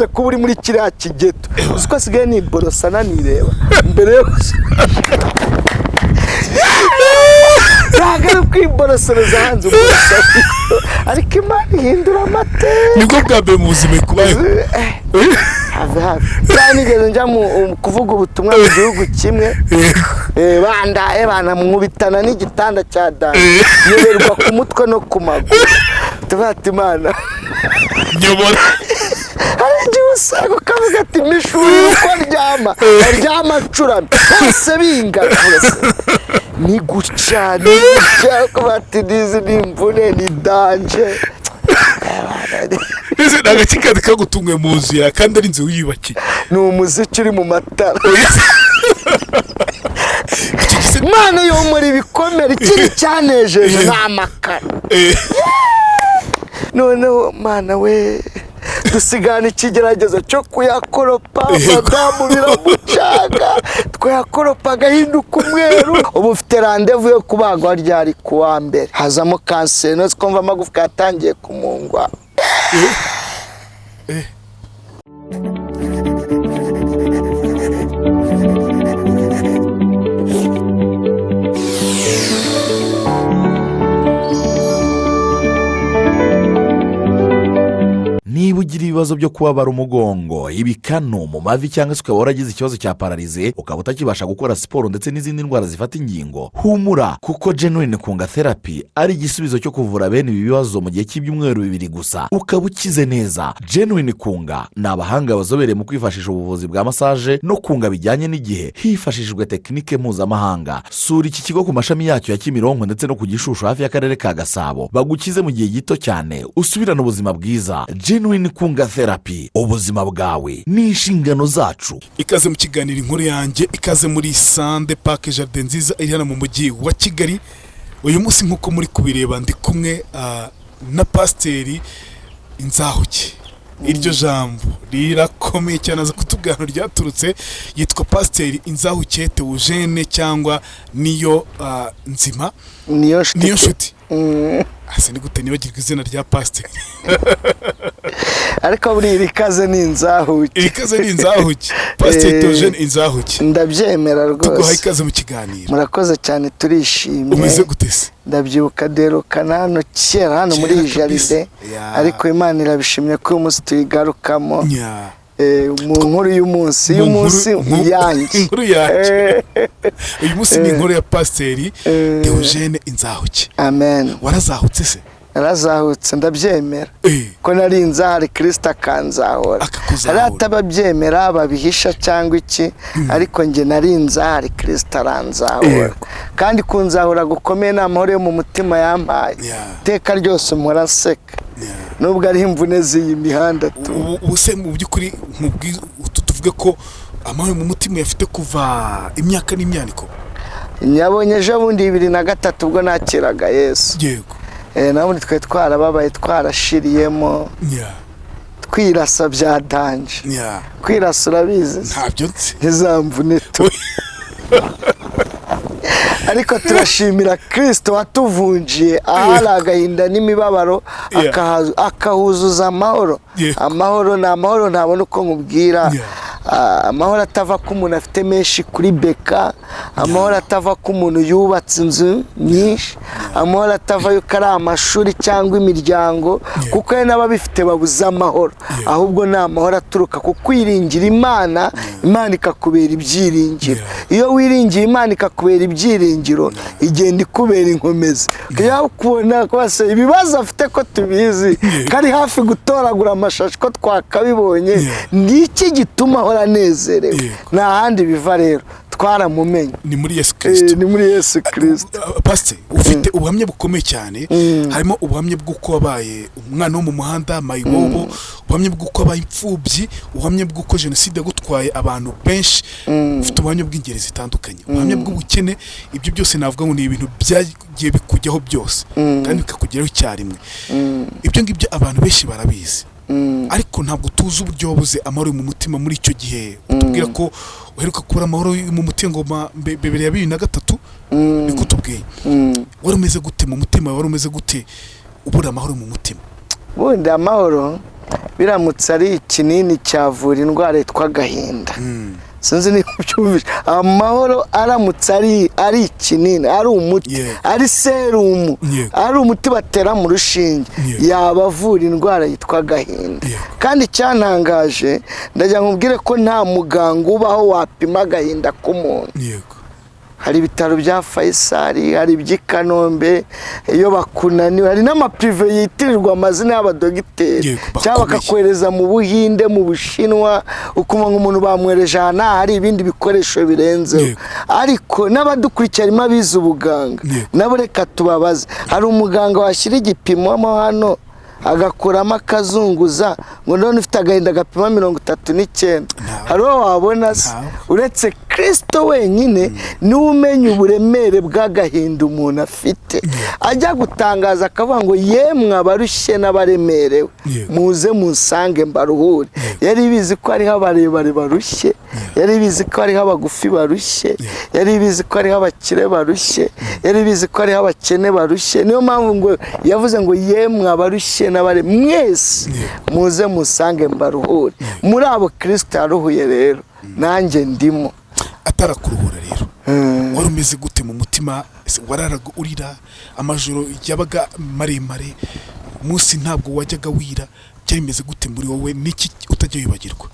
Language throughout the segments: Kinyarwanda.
Ibaze kuba uri muri kiriya kigeto, uzi ko asigaye niborosa nanireba mbere yo ntabwo ari ukwiborosereza hanze uborosa, ariko Imana ihindura amateka. Nibwo bwa mbere mu buzima bikubayeho? Have have, cyane nigeze njya mu kuvuga ubutumwa mu gihugu kimwe, bandaye banamwubitana n'igitanda cya dani, nyoberwa ku mutwe no ku maguru, tuvuga ati: "Imana nyobora." Hari igihe usanga ukavuga ati: "Mishuri uko aryama, aryama acuramye hose bingana." Ni gutya, ni gutya, ukavuga ati: "Nizi ni imvune, ni danger." Ese ni agaki kandi kagutunguye mu nzu yawe kandi ari inzu wiyubakiye? Ni umuziki uri mu matara. Icyo gise Imana yomora ibikomere. Ikindi cyanejeje ni amakara. Noneho Mana we, dusigana ikigeragezo cyo kuyakoropa. Madamu biramucanga, twayakoropa agahinduka umweru. Ubu ufite rendez-vous yo kubagwa ryari? Ku wa mbere. Hazamo kanseri, none twumva amagufwa yatangiye kumungwa. Niba ugira ibibazo byo kubabara umugongo, ibikanu mu mavi, cyangwa se ukaba waragize ikibazo cya paralysie, ukaba utakibasha gukora siporo, ndetse n'izindi ndwara zifata ingingo, humura, kuko Genuine Kunga Therapy ari igisubizo cyo kuvura bene ibi bibazo mu gihe cy'ibyumweru 2 gusa, ukaba ukize neza. Genuine Kunga ni abahanga bazobereye mu kwifashisha ubuvuzi bwa massage no kunga bijyanye n'igihe hifashishijwe technique mpuzamahanga. Sura iki kigo ku mashami yacyo ya Kimironko ndetse no ku Gishushu hafi y'akarere ka Gasabo, bagukize mu gihe gito cyane, usubirane ubuzima bwiza. Genuine Kunga Therapy, ubuzima bwawe ni inshingano zacu. Ikaze mu kiganiro Inkuru Yanjye, ikaze muri Sande Park Jardin nziza iri hano mu mujyi wa Kigali. Uyu munsi nk'uko muri kubireba, ndi kumwe na Pasiteri Inzahuke. Iryo jambo rirakomeye cyane, aza kutubwira ahantu ryaturutse. Yitwa Pasiteri Inzahuke Teogene cyangwa Niyo Nzima. Niyo nshuti. Niyo nshuti. Ase ni gute nibagirwa izina rya pasiteri? Ariko buriya iri kaze ni Inzahuke. Iri kaze ni Inzahuke, Pasiteri Teogene Inzahuke. Ndabyemera Tuguhaye rwose. ikaze mu kiganiro. Murakoze cyane, turishimye. Umeze gute se? Ndabyibuka derukana hano kera, hano muri iyi Kera kabisa. jardin. Ya. Ariko Imana irabishimye ko uyu munsi tuyigarukamo. Nya. Mu nkuru y'umunsi y'umunsi yanjye. Inkuru yanjye. Uyu munsi ni inkuru ya Pasiteri Teogene Inzahuke. Amen. Warazahutse se? Narazahutse, ndabyemera ko nari nzahari, Kirisita akanzahura. Akakuzahura. Hari atababyemera babihisha cyangwa iki, ariko njye nari nzahari, Kirisita aranzahura. Kandi kunzahura gukomeye ni amahoro yo mu mutima yampaye. Iteka ryose mpora nseka nubwo ari imvune z'iyi mihanda tu. Ubu se mu by'ukuri tuvuge ko amahoro mu mutima uyafite kuva imyaka n'imyaniko? Nyabonye ejo bundi 2003 ubwo nakiraga Yesu. Nabundi twari twarababaye, twarashiriyemo, twirasa bya danger. Kwirasa urabizi se? Ntabyo nzi. Ntizamvune tu, ariko turashimira Kirisito watuvunjiye ahari agahinda n'imibabaro, akahuzuza amahoro. Amahoro ni amahoro ntabona uko nkubwira. Amahoro atava ko umuntu afite menshi kuri beka, amahoro atava ko umuntu yubatse inzu nyinshi, amahoro atava yuko ari amashuri cyangwa imiryango, kuko hari n'ababifite babuze amahoro. Ahubwo ni amahoro aturuka ku kwiringira Imana, Imana ikakubera ibyiringiro. Iyo wiringiye Imana ikakubera ibyiringiro, igenda ikubera inkomezi. Kubona rwose ibibazo afite ko tubizi, kari hafi gutoragura amashashi ko twakabibonye, ni iki gituma ahora anezerewe? Nta handi biva rero, twaramumenye. Ni muri Yesu Kirisito. Ni muri Yesu Kirisito. Pasiteri, ufite ubuhamya bukomeye cyane. Harimo ubuhamya bw'uko wabaye umwana wo mu muhanda, mayibobo, ubuhamya bw'uko wabaye imfubyi, ubuhamya bw'uko jenoside yagutwaye abantu benshi. Ufite ubuhamya bw'ingeri zitandukanye, ubuhamya bw'ubukene. Ibyo byose navuga ngo ni ibintu byagiye bikujyaho byose kandi bikakugeraho icyarimwe. Ibyo ngibyo abantu benshi barabizi, ariko ntabwo tuzi uburyo wabuze amahoro mu mutima muri icyo gihe. Utubwira ko uheruka kubura amahoro mu mutima ngo mbere ya 2003, niko utubwiye. Wari umeze gute mu mutima? Wari umeze gute ubura amahoro mu mutima? Bundi amahoro Biramutse ari ikinini cyavura indwara yitwa agahinda, sinzi niba ubyumvise, amahoro aramutse ari ikinini, ari umuti, ari serumu, ari umuti batera mu rushinge, yaba avura indwara yitwa agahinda. Kandi icyantangaje, ndagira ngo nkubwire ko nta muganga ubaho wapima agahinda k'umuntu. Hari ibitaro bya Faisal, hari iby'i Kanombe, iyo bakunaniwe hari n'ama privé yitirirwa amazina y'abadogiteri, cyangwa bakakohereza mu Buhinde, mu Bushinwa, ukumva ngo umuntu bamwohereje aha n'aha, hari ibindi bikoresho birenzeho. Ariko n'abadukurikiye harimo abize ubuganga, nabo reka tubabaze: hari umuganga washyira igipimo mo hano, agakuramo, akazunguza, ngo none ufite agahinda gapima 39? Ntawe. Hari uwo wabona se? Ntawe. Uretse Kirisito wenyine niwe umenya uburemere bw'agahinda umuntu afite. Ajya gutangaza akavuga ngo: "Yemwe abarushye n'abaremerewe, muze munsange mbaruhure." Yari bizi ko hariho abarebare barushye, yari bizi ko hariho abagufi barushye, yari bizi ko hariho abakire barushye, yari bizi ko hariho abakene barushye. Niyo mpamvu ngo yavuze ngo: "Yemwe abarushye n'abare mwese, muze musange mbaruhure." Muri abo Kirisito yaruhuye rero nanjye ndimo. Atarakuruhura rero, wari umeze gute mu mutima? Ese wararaga urira? Amajoro yabaga maremare, umunsi ntabwo wajyaga wira. Byari bimeze gute muri wowe? Niki utajya wibagirwa?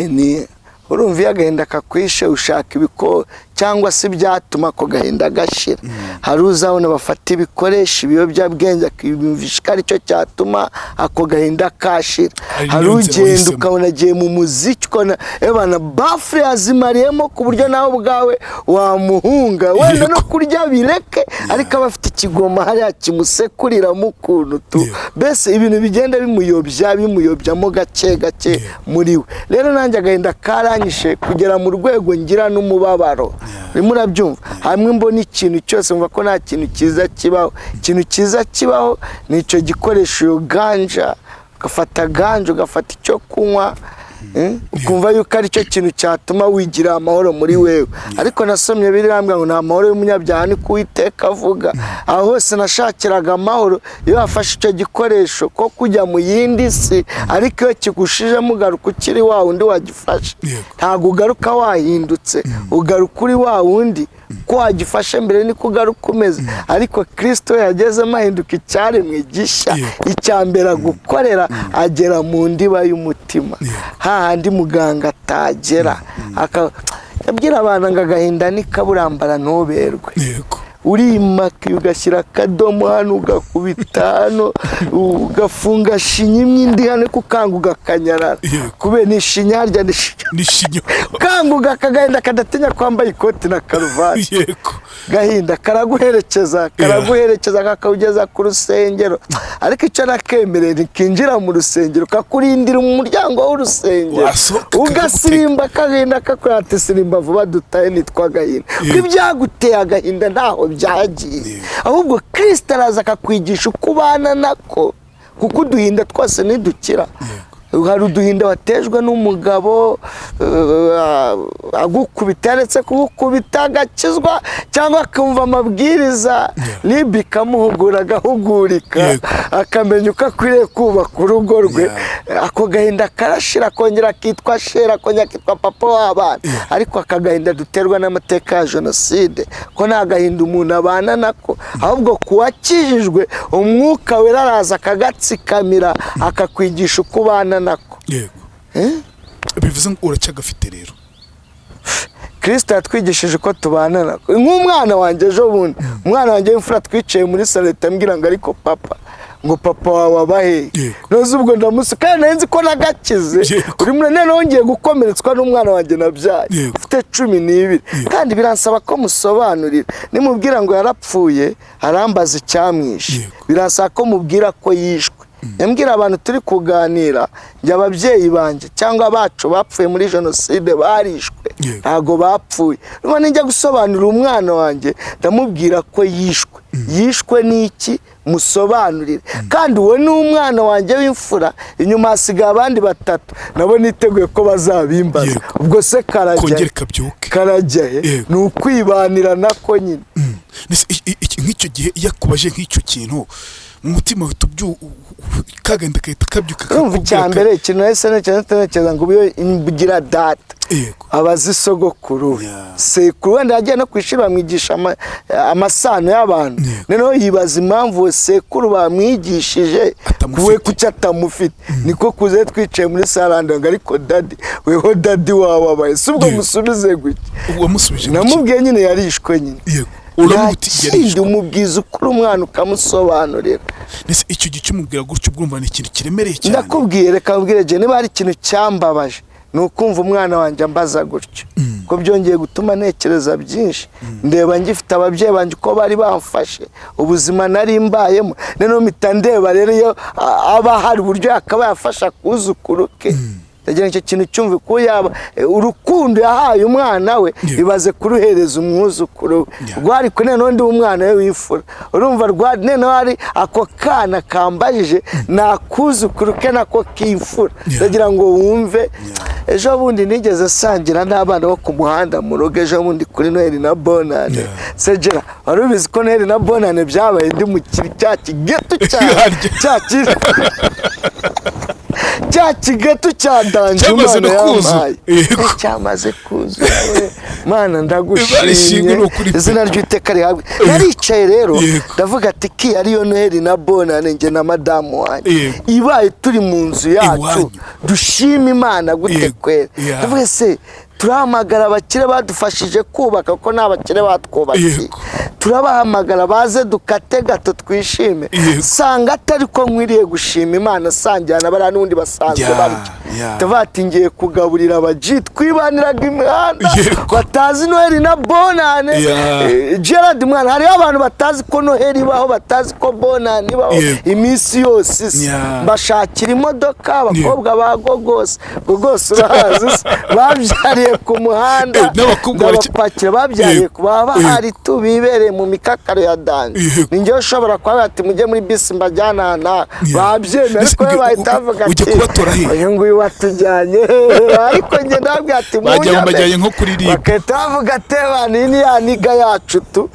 Ni urumva, iyo agahinda kakwishe ushaka ibiko cyangwa se ibyatuma ako gahinda gashira. Hari uzabona bafata ibikoresho, ibiyobyabwenge, akiyumvisha ko aricyo cyatuma ako gahinda kashira. Hari Hari niyo nzira ugenda wahisemo. ukabona agiye mu muziki, ukabona ebana bafure yazimariyemo, ku buryo nawe ubwawe wamuhunga wenda no kurya bireke, ariko aba afite ikigoma hariya kimusekuriramo ukuntu tu, mbese ibintu bigenda bimuyobya, bimuyobyamo gake gake muri we. Rero nanjye agahinda karanyishe kugera mu rwego ngira n'umubabaro. Urimo urabyumva? Hamwe mbona ikintu cyose mva ko nta kintu cyiza kibaho. Ikintu cyiza kibaho ni icyo gikoresho, iyo ganja. Ugafata ganja, ugafata icyo kunywa, ukumva yuko aricyo kintu cyatuma wigira amahoro muri wewe. Ariko nasomye birambwira ngo nta mahoro y'umunyabyaha, ni ko Uwiteka avuga. Aho hose nashakiraga amahoro, iyo wafashe icyo gikoresho ko kujya mu yindi si, ariko iyo kigushijemo ugaruka ukiri wa wundi wagifashe. Ntabwo ugaruka wahindutse, ugaruka uri wa wundi ko wagifashe mbere, niko ugaruka umeze. Ariko Kirisito yagezemo ahinduka icyaremwe gishya. Icya mbere agukorera, agera mu ndiba y'umutima, hahandi muganga atagera. Abwira abantu ngo agahinda nikaburambara ntuberwe. Urimaka, ugashyira akadomo hano, ugakubita hano, ugafunga shinya imwe, indi hano, ariko ukanga ugakanyarara. Kubera ni ishinya harya, ni ishinya. N'ishinyo. Kanguga akagahinda kadatinya kwambaye ikoti na karuvati. Gahinda karaguherekeza, karaguherekeza kakawugeza ku rusengero, ariko icyo nakemereye, ntikinjira mu rusengero, kakurindira mu muryango w'urusengero. Wasohoka. Ugasirimba akagahinda kakurata: "Sirimba vuba dutahe." Nitwa agahinda kuko ibyaguteye agahinda ntaho byagiye. Ahubwo Kirisito araza akakwigisha uko ubana nako, kuko uduhinda twose ntidukira. Hari uduhinda watejwe n'umugabo, agukubita, yaretse kugukubita agakizwa, cyangwa akumva amabwiriza, ribi ikamuhugura agahugurika, akamenya uko akwiriye kubaka urugo rwe. Ako gahinda karashira, akongera akitwa shera, akongera akitwa papa w'abana. Ariko aka gahinda duterwa n'amateka ya jenoside ko nta gahinda umuntu abana nako, ahubwo kuwakijijwe Umwuka Wera araza akagatsikamira, akakwigisha uko ubana nako. Bivuze ngo uracyagafite rero? Kirisito yatwigishije uko tubana nako. Nk'umwana wanjye ejo bundi, umwana wanjye w'imfura, twicaye muri salo, ambwira ngo: "Ariko papa," ngo, "papa wawe aba hehe?" Noze ubwo ndamusa kandi nari nzi ko nagakize. Uri muri noneho ngiye gukomeretswa n'umwana wanjye nabyaye, ufite 12, kandi biransaba ko musobanurira. Nimubwira ngo yarapfuye, arambaza icyamwishe. Biransaba ko mubwira ko yishwe. Yambwira abantu turi kuganira, njye ababyeyi banjye cyangwa abacu bapfuye muri jenoside barishwe, ntabwo bapfuye. Niba nijya gusobanurira umwana wanjye, ndamubwira ko yishwe. Yishwe n'iki? Musobanurire. Kandi uwo ni umwana wanjye w'imfura, inyuma hasigaye abandi batatu nabo niteguye ko bazabimbaza. Ubwo se karajya Kongera kabyuke. Karajya he? Ni ukwibanira nako nyine. Mbese nk'icyo gihe iyo akubaje nk'icyo kintu Mu mutima uhita kagenda kahita kabyuka Urumva, icya kakubwira mbere, ikintu nahise ntekereza ngo iyo mbugira data abazi sogokuru we, sekuru, wenda yagiye no ku ishuri bamwigisha amasano y'abantu. Noneho yibaza impamvu sekuru bamwigishije Atamufite. we kuki atamufite. Niko kuze twicaye muri sarande ngo: "Ariko daddy, weho daddy wababaye si ubwo?" Musubize gutya. Wamusubije gutya? Namubwiye nyine yarishwe nyine. Yego, uramuha uti Nta kindi, yarishwe. umubwiza ukuri umwana, ukamusobanurira. Ndetse icyo gihe cyumubwira gutyo, ubwo ni ikintu kiremereye cyane. Ndakubwiye, reka mbwire jye, niba hari ikintu cyambabaje ni ukumva umwana wanjye ambaza gutyo, ko byongeye gutuma ntekereza byinshi, ndeba ngifite ababyeyi banjye uko bari bamfashe, ubuzima nari mbayemo. Noneho mpita ndeba rero iyo aba hari uburyo yakabaye afasha kuzukuru ke. Ndagira icyo kintu cyumve ko yaba urukundo yahaye umwana we, ibaze kuruhereza umwuzukuru we. Rwari kuri noneho undi w'umwana we w'imfura. Urumva rwari noneho hari ako kana kambajije ni akuzukuru ke nako k'imfura. Ndagira ngo wumve, ejo bundi nigeze sangira n'abana bo ku muhanda mu rugo, ejo bundi kuri Noheli na Bonane. Segera, wari ubizi ko Noheli na Bonane byabaye ndi mu cya kigeto cya Harya. Cya kigeto cya danger. Cyamaze Imana no kuzura. yampaye. Cyamaze kuzura we. Mana, Imana ishimwe, ndagushimye, ni ukuri pe. Izina ry'Uwiteka rihabwe. Naricaye rero, ndavuga ati ki ariyo Noheli na Bonane njye na madamu wanjye ibaye turi mu nzu yacu, Iwanyu. dushima Imana gute kwera? Ndavuga se turahamagara abakire badufashije kubaka, kuko nta bakire batwubakiye, turabahamagara baze dukate gato twishime? Sanga atari ko nkwiriye gushima Imana sangira na bariya n'ubundi basanzwe barya. Tuvuga ati ngiye kugaburira abaji twibaniraga imihanda batazi Noheli na Bonane. Gerard mwana, hariho abantu batazi ko Noheli ibaho, batazi ko Bonane ibaho. Iminsi yose isa. Mbashakira imodoka, abakobwa ba Gogose. Gogose urahazi se? Babyariye ku muhanda. N'abakobwa Ndabapakira, babyariye ku baba bahari tu bibereye mu mikakaro ya danger. Ni njyewe ushobora kuba ati mujye muri bisi mbajyana aha n'aha. Babyemera, ariko we bahita bavuga Ujya ati kubatora he? uyu nguyu watujyanye. Ariko njye ndabwira ati Bajya munyame. bajyanye nko kuri RIB. Bagahita bavuga ati "Ebana, iyi ni ya nigga yacu tu."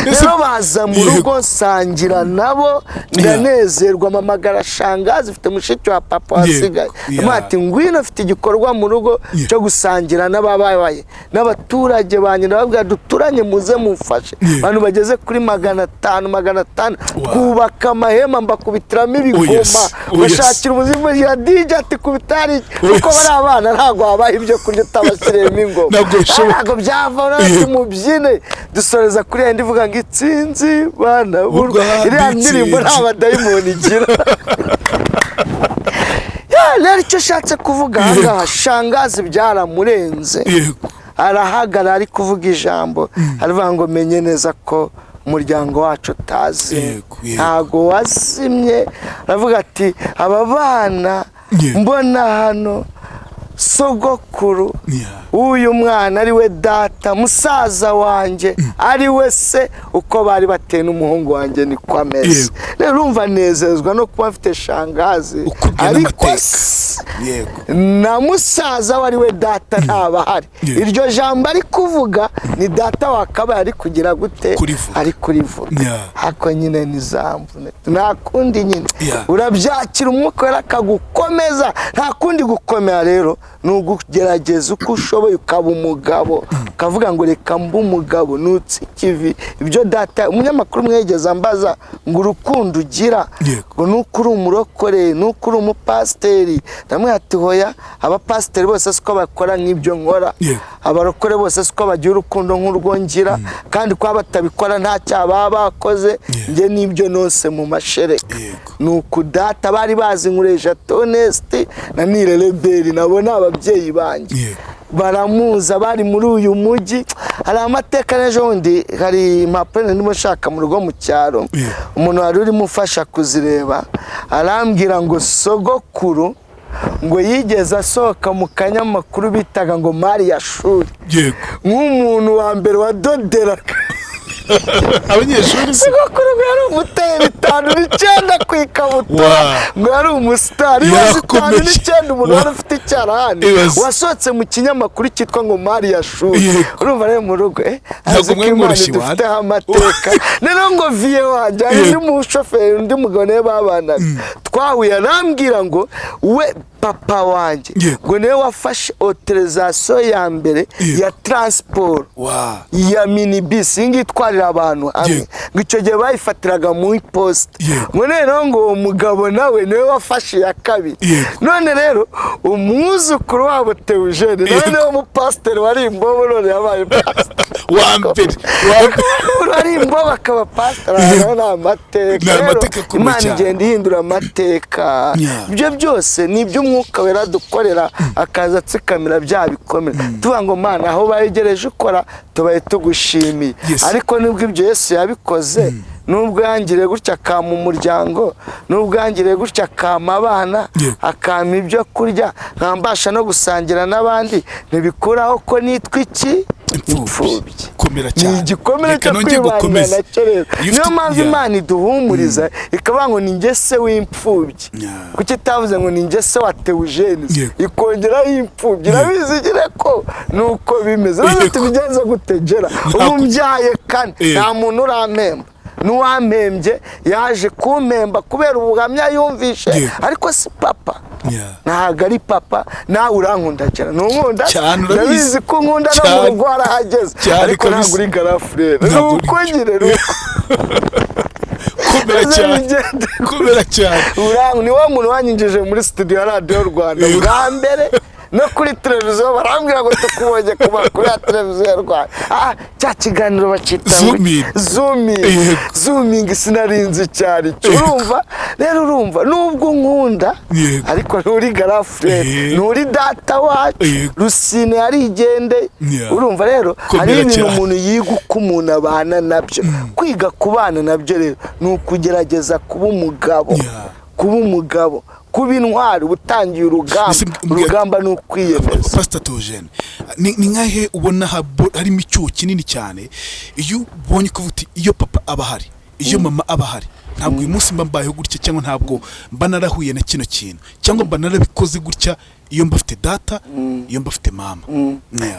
Rero baza mu rugo, nsangira nabo, ndanezerwa, mpamagara shangazi, ufite mushiki wa papa wasigaye. Ati ngwino, mfite igikorwa mu rugo cyo gusangira n'abababaye n'abaturage banjye. Ndababwira duturanye, muze mumfashe. Abantu bageze kuri 500, 500. Twubaka amahema, mbakubitiramo ibigoma, bashakira ubuzima ya DJ ati kubita hari kuko bari abana, ntabwo wabaha ibyo kurya utabashyiriyemo ingoma. Ntabwo bishoboka. Ntabwo byava ati mubyine. Dusoreza kuri yandi ivuga ngo itsinzi bana b'u Rwanda, Iriya ndirimbo nta intsinzi. badayimoni igira. Ya, rero icyo ushatse kuvuga aha ngaha, shangazi byaramurenze. Arahagarara ari kuvuga ijambo, aravuga ngo menye neza ko umuryango wacu utazi, Yego, yego. ntago wazimye. Aravuga ati aba bana mbona hano, sogokuru w'uyu mwana ari we data, musaza wanjye ari we se, uko bari bateye n'umuhungu wanjye niko ameze. Rero urumva nezezwa no kuba mfite shangazi, Ukubwiye ariko n'amateka. Na musaza we ari we data ntabahari. Iryo jambo ari kuvuga ni data wakabaye ari kugira gute? Kurivuga. Ari kurivuga. Hako nyine ni za mvune, nta kundi nyine. Urabyakira, umwuka wera akagukomeza, nta kundi. Gukomera rero ni ugugerageza uko ushoboye ukaba umugabo, ukavuga ngo reka mbe umugabo nutse ikivi. Ibyo data, umunyamakuru mwegeze ambaza ngo urukundo ugira ngo nuko uri umurokore, nuko uri umupasiteri? Ndamubwira ati hoya, abapasiteri bose siko bakora nk'ibyo nkora, abarokore bose siko bagira urukundo nk'urwo ngira, kandi kuba batabikora nta cyaha baba bakoze. Njye n'ibyo nose mu mashereka. Ni uku data bari bazi nkuresha Tonesiti na Nirere Beri, nabo ni ababyeyi banjye. Baramuza, bari muri uyu mujyi. Hari amateka n'ejo bundi hari impapuro ndimo nshaka mu rugo mu cyaro. Umuntu wari urimo ufasha kuzireba arambwira ngo sogokuru ngo yigeze asohoka mu kanyamakuru bitaga ngo Mari ya Shuri, nk'umuntu wa mbere wadoderaga. Abanyeshuri se? Sogokuru ngo yari umutera 59 ku ikabutura. Ngo yari umusitari. Ibaze, Yarakomeje. 59, umuntu wari ufite icyarahani Ibaze. wasohotse mu kinyamakuru cyitwa ngo Mariya Shuri. Urumva rero mu rugo Ntabwo azi ko mwari Imana mworoshye idufiteho amateka. Rero ngo vieux wanjye, hari undi mushoferi, undi mugabo nawe babanaga twahuye, arambwira ngo we papa wanjye ngo niwe wafashe autorisation ya mbere ya transport ya minibus, iyi ngiyi itwarira abantu hamwe. Ngo icyo gihe bayifatiraga mu iposita. Ngo noneho ngo uwo mugabo nawe niwe wafashe iya kabiri. None rero umwuzukuru wabo Teujene nawe niwe mupasiteri wari imbobo, none yabaye pasiteri. Wa mbere, wa mbere. Wari imbobo akaba pasiteri, aha ni amateka. Ni Rero amateka akomeye Imana cyane. igenda ihindura amateka. Ibyo byose ni iby'Umwuka Wera dukorera, akaza atsikamira bya bikomere, tuvuga ngo: "Mana, aho bayegereje ukora, tubaye tugushimiye." Ariko nubwo ibyo Yesu yabikoze, nubwo yangiriye gutya akampa umuryango, nubwo yangiriye gutya akampa abana, akampa ibyo kurya, nkambasha no gusangira n'abandi, ntibikuraho ko nitwa iki? Imfubyi. Komera Ni cyane. igikomere Reka cyo nongere kwibana gukomeza. nacyo rero. Iyo Niyo ufite- mpamvu Imana iduhumuriza ikavuga ngo: "Ni njye se w'imfubyi." Kuki itavuze ngo: "Ni njye se wa Teujene"? Ikongeraho imfubyi. Irabizi igire ko nuko bimeze. None tubigenze gutegera ubu mbyaye kane, nta muntu urampemba. N'uwampembye yaje kumpemba kubera ubuhamya yumvishe, ariko si papa. Ntabwo ari papa. Nawe urankunda cyane, ntunkunda? Cyane, urabizi. Ndabizi ko unkunda, no mu Cyane. rugo warahageze. Cyane Ariko ntabwo kabisa. uri grand frère. Ntabwo Nuko uri. nyine nuko Komera Maze cyane. bigende. Komera cyane. Ni wa muntu wanyinjije muri studio ya Radiyo Rwanda bwa mbere no kuri televiziyo, barambwira ngo: "Tukubonye ku makuru ya Televiziyo ya Rwanda." Ah, cya kiganiro bakita ngo Zoom in. Zoom in. Zoom in, sinarinzi icyo ari cyo. Urumva rero, urumva nubwo unkunda, ariko nturi grand frère, nturi data wacu. Rusine yarigendeye. Urumva rero Komera hari ibintu cyane. umuntu yiga uko umuntu abana nabyo. Kwiga kubana nabyo rero ni ukugerageza kuba umugabo, kuba umugabo, kuba intwari. Uba utangiye urugamba. Ese Urugamba ni ukwiyemeza. Pastor Theogene, ni nkahe ubona harimo icyuho kinini cyane, iyo ubonye ko uvuga uti: "Iyo papa aba ahari, iyo mama aba ahari, ntabwo uyu munsi mba mbayeho gutya, cyangwa ntabwo mba narahuye na kino kintu, cyangwa mba narabikoze gutya iyo mba mfite data, iyo mba mfite mama"?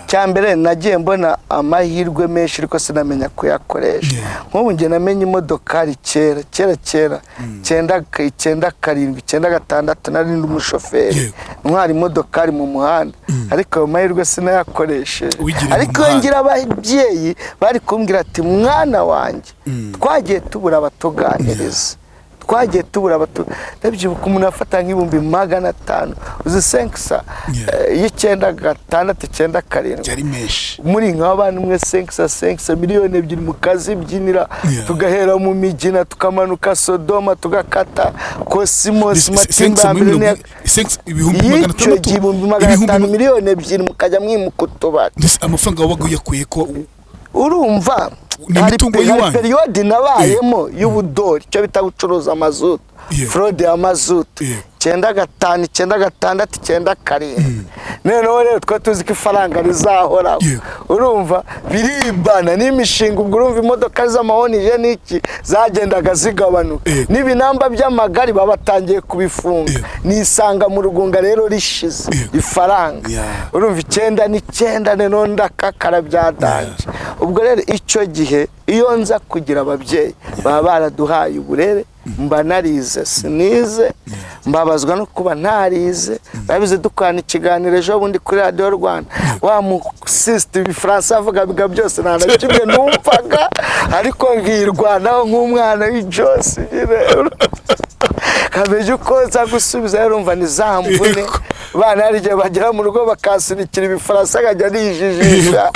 Cya mbere, nagiye mbona amahirwe menshi ariko sinamenya kuyakoresha. Nk'ubu njye namenye imodokari kera kera kera, cyenda 97, 96, nari ndi umushoferi, ntwara imodokari mu muhanda, ariko ayo mahirwe sinayakoresheje. Wigiriye mu Ariko iyo muhanda. ngira ababyeyi bari kumbwira ati: "Mwana wanjye, twagiye tubura abatuganiriza, twagiye tubura abatu." Ndabyibuka umuntu afata nk'ibihumbi 500, uzi senkisa y'96, 97? Byari menshi. Muri nk'abana umwe, senkisa senkisa, miliyoni 2 mukazibyinira. Tugahera mu Migina, tukamanuka Sodoma, tugakata Kosimosi, Matimba mbere ibihumbi magana y'icyo atandatu gihe, ibihumbi magana atanu, miliyoni 2, mukajya mwimuka utubari. Mbese amafaranga wabaga uyakuye ko? Urumva, Ni hari imitungo hari y'iwanyu? période nabayemo y'ubudori, icyo bita gucuruza mazutu, fraude ya mazutu, 95, 96, 97. Noneho rero twari tuzi ko ifaranga rizahoraho. Urumva biribana n'imishinga. Ubwo urumva imodoka z'amahonije n'iki zagendaga zigabanuka, n'ibinamba by'amagari baba batangiye kubifunga. Nisanga mu Rugunga rero rishize ifaranga. Urumva 99 noneho ndakakara byadanje. Ubwo rero icyo gihe iyo nza kugira ababyeyi baba baraduhaye uburere, mba narize. Sinize, mbabazwa no kuba ntarize. Babize dukorana ikiganiro ejo bundi kuri Radiyo Rwanda, wa musisite ibifaransa avuga byose nta na kimwe numvaga, ariko nkirwanaho nk'umwana w'ijosi nyine, nkamenya uko nza gusubiza. Urumva ni za mvune. Bana hari igihe bagera mu rugo bakasunikira ibifaransa, nkajya nijijisha,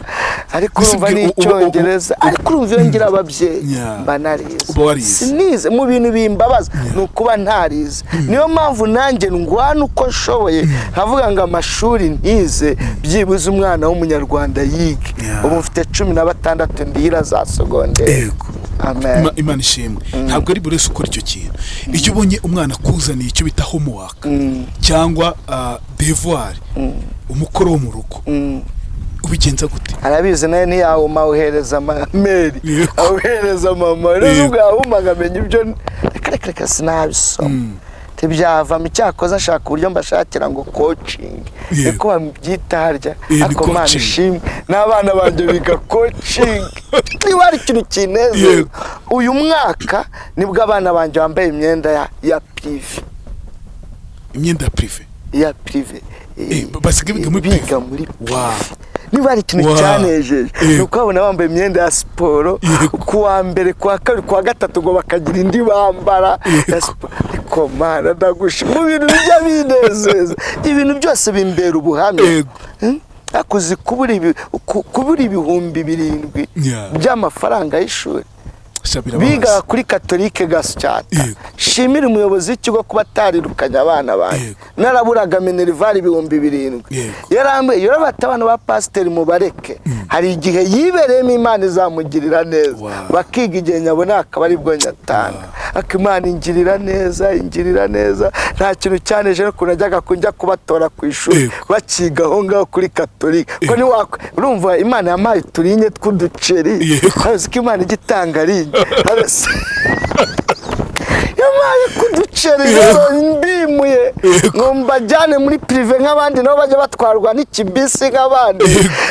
ariko urumva ni icyongereza. Ariko urumva iyo ngira ababyeyi mba narize. Uba warize. Sinize. Mu bintu bimbabaza ni ukuba ntarize. Niyo mpamvu nanjye ndwana uko nshoboye, nkavuga ngo amashuri ntize, byibuze umwana w'umunyarwanda yige. Ubu mfite 16 ndihira za segonderi. Amen. Imana ishimwe. Ntabwo ari buri wese ukora icyo kintu. Iyo ubonye umwana akuzaniye icyo bita homework cyangwa devoir, umukoro wo mu rugo, Ubigenza gute? Arabizi, nawe ntiyawuma, awuhereza meri, awuhereza mama. Rero ubwo yawuma nkamenya ibyo, reka reka reka, sinabisoma, ntibyavamo. Icyakoze ashaka uburyo mbashakira ngo coaching, niko babyita harya. Ni Ariko Mana coaching. ishimwe, n'abana banjye biga coaching. Niba hari ikintu kinezeza, uyu mwaka nibwo abana banjye bambaye imyenda ya privé. Imyenda ya privé? Ya privé. Basigaye biga muri privé? Biga muri privé. Niba hari ikintu cyanejeje, ni uko babona bambaye imyenda ya siporo ku wa mbere, ku wa kabiri, ku wa gatatu, ngo bakagira indi bambara ya siporo. Ariko Mana, ndagushima. Mu bintu bijya binezeza, ibintu byose bimbera ubuhamya. Ariko uzi kubura 7000 by'amafaranga y'ishuri? Sha, birababaza. Biga kuri Katolike Gasyata. Shimira umuyobozi w'ikigo kuba atarirukanye abana banjye. Naraburaga minerval 7000. Yarambuye yarabata, abana ba pasiteri mubareke, hari igihe yibereyemo Imana izamugirira neza, bakiga, igihe nyabona akaba aribwo nyatanga. Ariko Imana ingirira neza, ingirira neza. Nta kintu cyaneje no ukuntu najyaga kujya kubatora ku ishuri, bakiga aho ngaho kuri Katolike, ko niwakwe urumva Imana yampaye uturinye tw'uduceri. Uzi ko Imana ijya itanga rinye, yampaye kuduceri. Rero mbimuye ngo mbajyane muri privé nk'abandi, nabo bajya batwarwa n'ikibisi nk'abandi,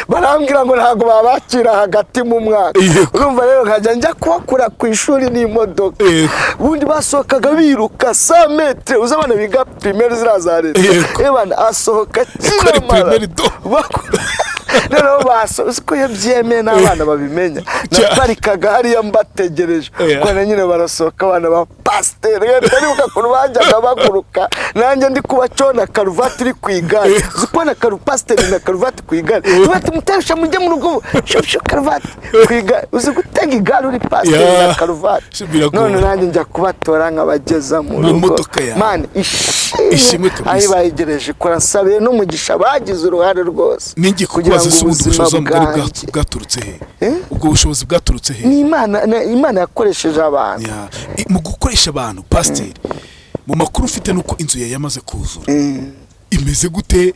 barambwira ngo ntabwo babakira hagati mu mwaka. Urumva rero nkajya njya kubakura ku ishuri n'imodoka. Ubundi basohokaga biruka 100 mètres. Uzi abana biga primaire ziriya za leta? Ebana asohoka Kuri kinamara. primaire do. Noneho baso, uzi ko iyo byemeye n'abana babimenya. Naparikaga hariya mbategereje, kuko na nyine barasohoka abana ba pasiteri, ndibuka ukuntu bajyaga baguruka, nanjye ndi kubacona karuvati iri ku igare. Uzi kubona pasiteri na karuvati ku igare? Bati muteresha mujye mu rugo, shushu, karuvati ku igare. Uzi gutega igare uri pasiteri na karuvati? Biragora. None nanjye njya kubatora nkabageza mu Mu rugo. modoka yawe. Mani ishimwe, Ishimwe kabisa. aho bayegereje ikora, nsabiye n'umugisha bagize uruhare rwose Ninjye kugira kukubaza ngo se, ubundi ubuzima ubushobozi bwari bwanjye bwaturutse he? Eh? Ubwo bushobozi bwaturutse he? Ni Imana, Imana yakoresheje abantu. Yeah. Mu gukoresha abantu, pasiteri, mu makuru ufite nuko inzu yawe yamaze kuzura. Imeze gute?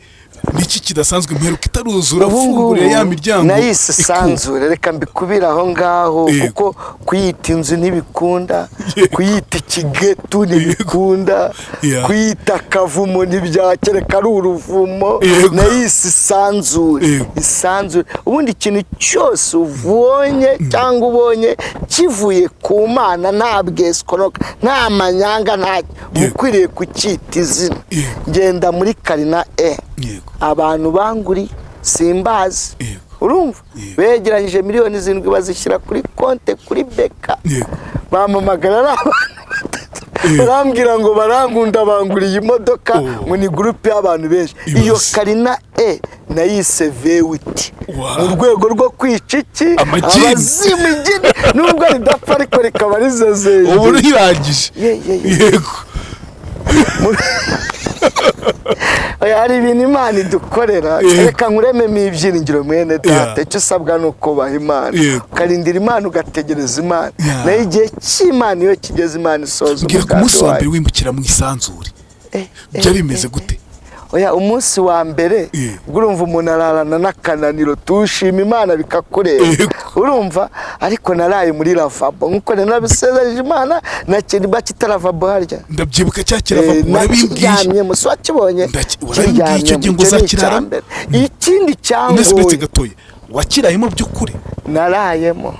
Niki kidasanzwe? Mperuka itaruzura. Ubu ngubu Fungurira ya miryango nayise ikura. isanzure. Reka mbikubire aho ngaho, kuko kuyita inzu ntibikunda, kuyita ikigetu ntibikunda, kuyita akavumo ntibyakereka ari uruvumo. Nayise isanzure. Isanzure, ubundi ikintu cyose ubonye cyangwa ubonye kivuye ku Mana, nta bwesikoroka, nta manyanga, nta ukwiriye kucyita izina. Ngenda muri Carina E, abantu banguri simbazi, urumva, begeranyije miliyoni 7 bazishyira kuri konte kuri BK. Bampamagara ari abantu batatu, barambwira ngo barankunda, banguriye imodoka, ngo ni groupe y'abantu benshi. Ibaze. Iyo Carina E nayise V8, mu rwego rwo kwica iki? Amagini. Abazimu, igini nubwo ridapfa ariko rikaba rizezeye. Ubu rirangije. Ye, ye, ye. Oya, hari ibintu Imana idukorera. Reka nkurememo ibyiringiro, mwene data. Icyo usabwa ni ukubaha Imana, ukarindira Imana, ugategereza Imana. Nayo igihe cy'Imana iyo kigeze, Imana isoza Mbwira ku umugambi munsi wa wayo. mbere wimukira mu isanzure, byari bimeze gute? Oya, umunsi wa mbere, ubwo urumva umuntu ararana n'akananiro, tushima Imana bikakureba. Urumva, ariko naraye muri lavabo nk'uko nari nabisezeranyije Imana. Bakita lavabo harya? Ndabyibuka cya kiravabo, warabimbwiye. Nakiryamyemo, si wakibonye? Warabimbwiye icyo gihe ngo Icyo ni uzakiraramo. icya mbere. Ikindi Unese uretse cyangoye, gatoya, wakirayemo by'ukuri? Narayemo.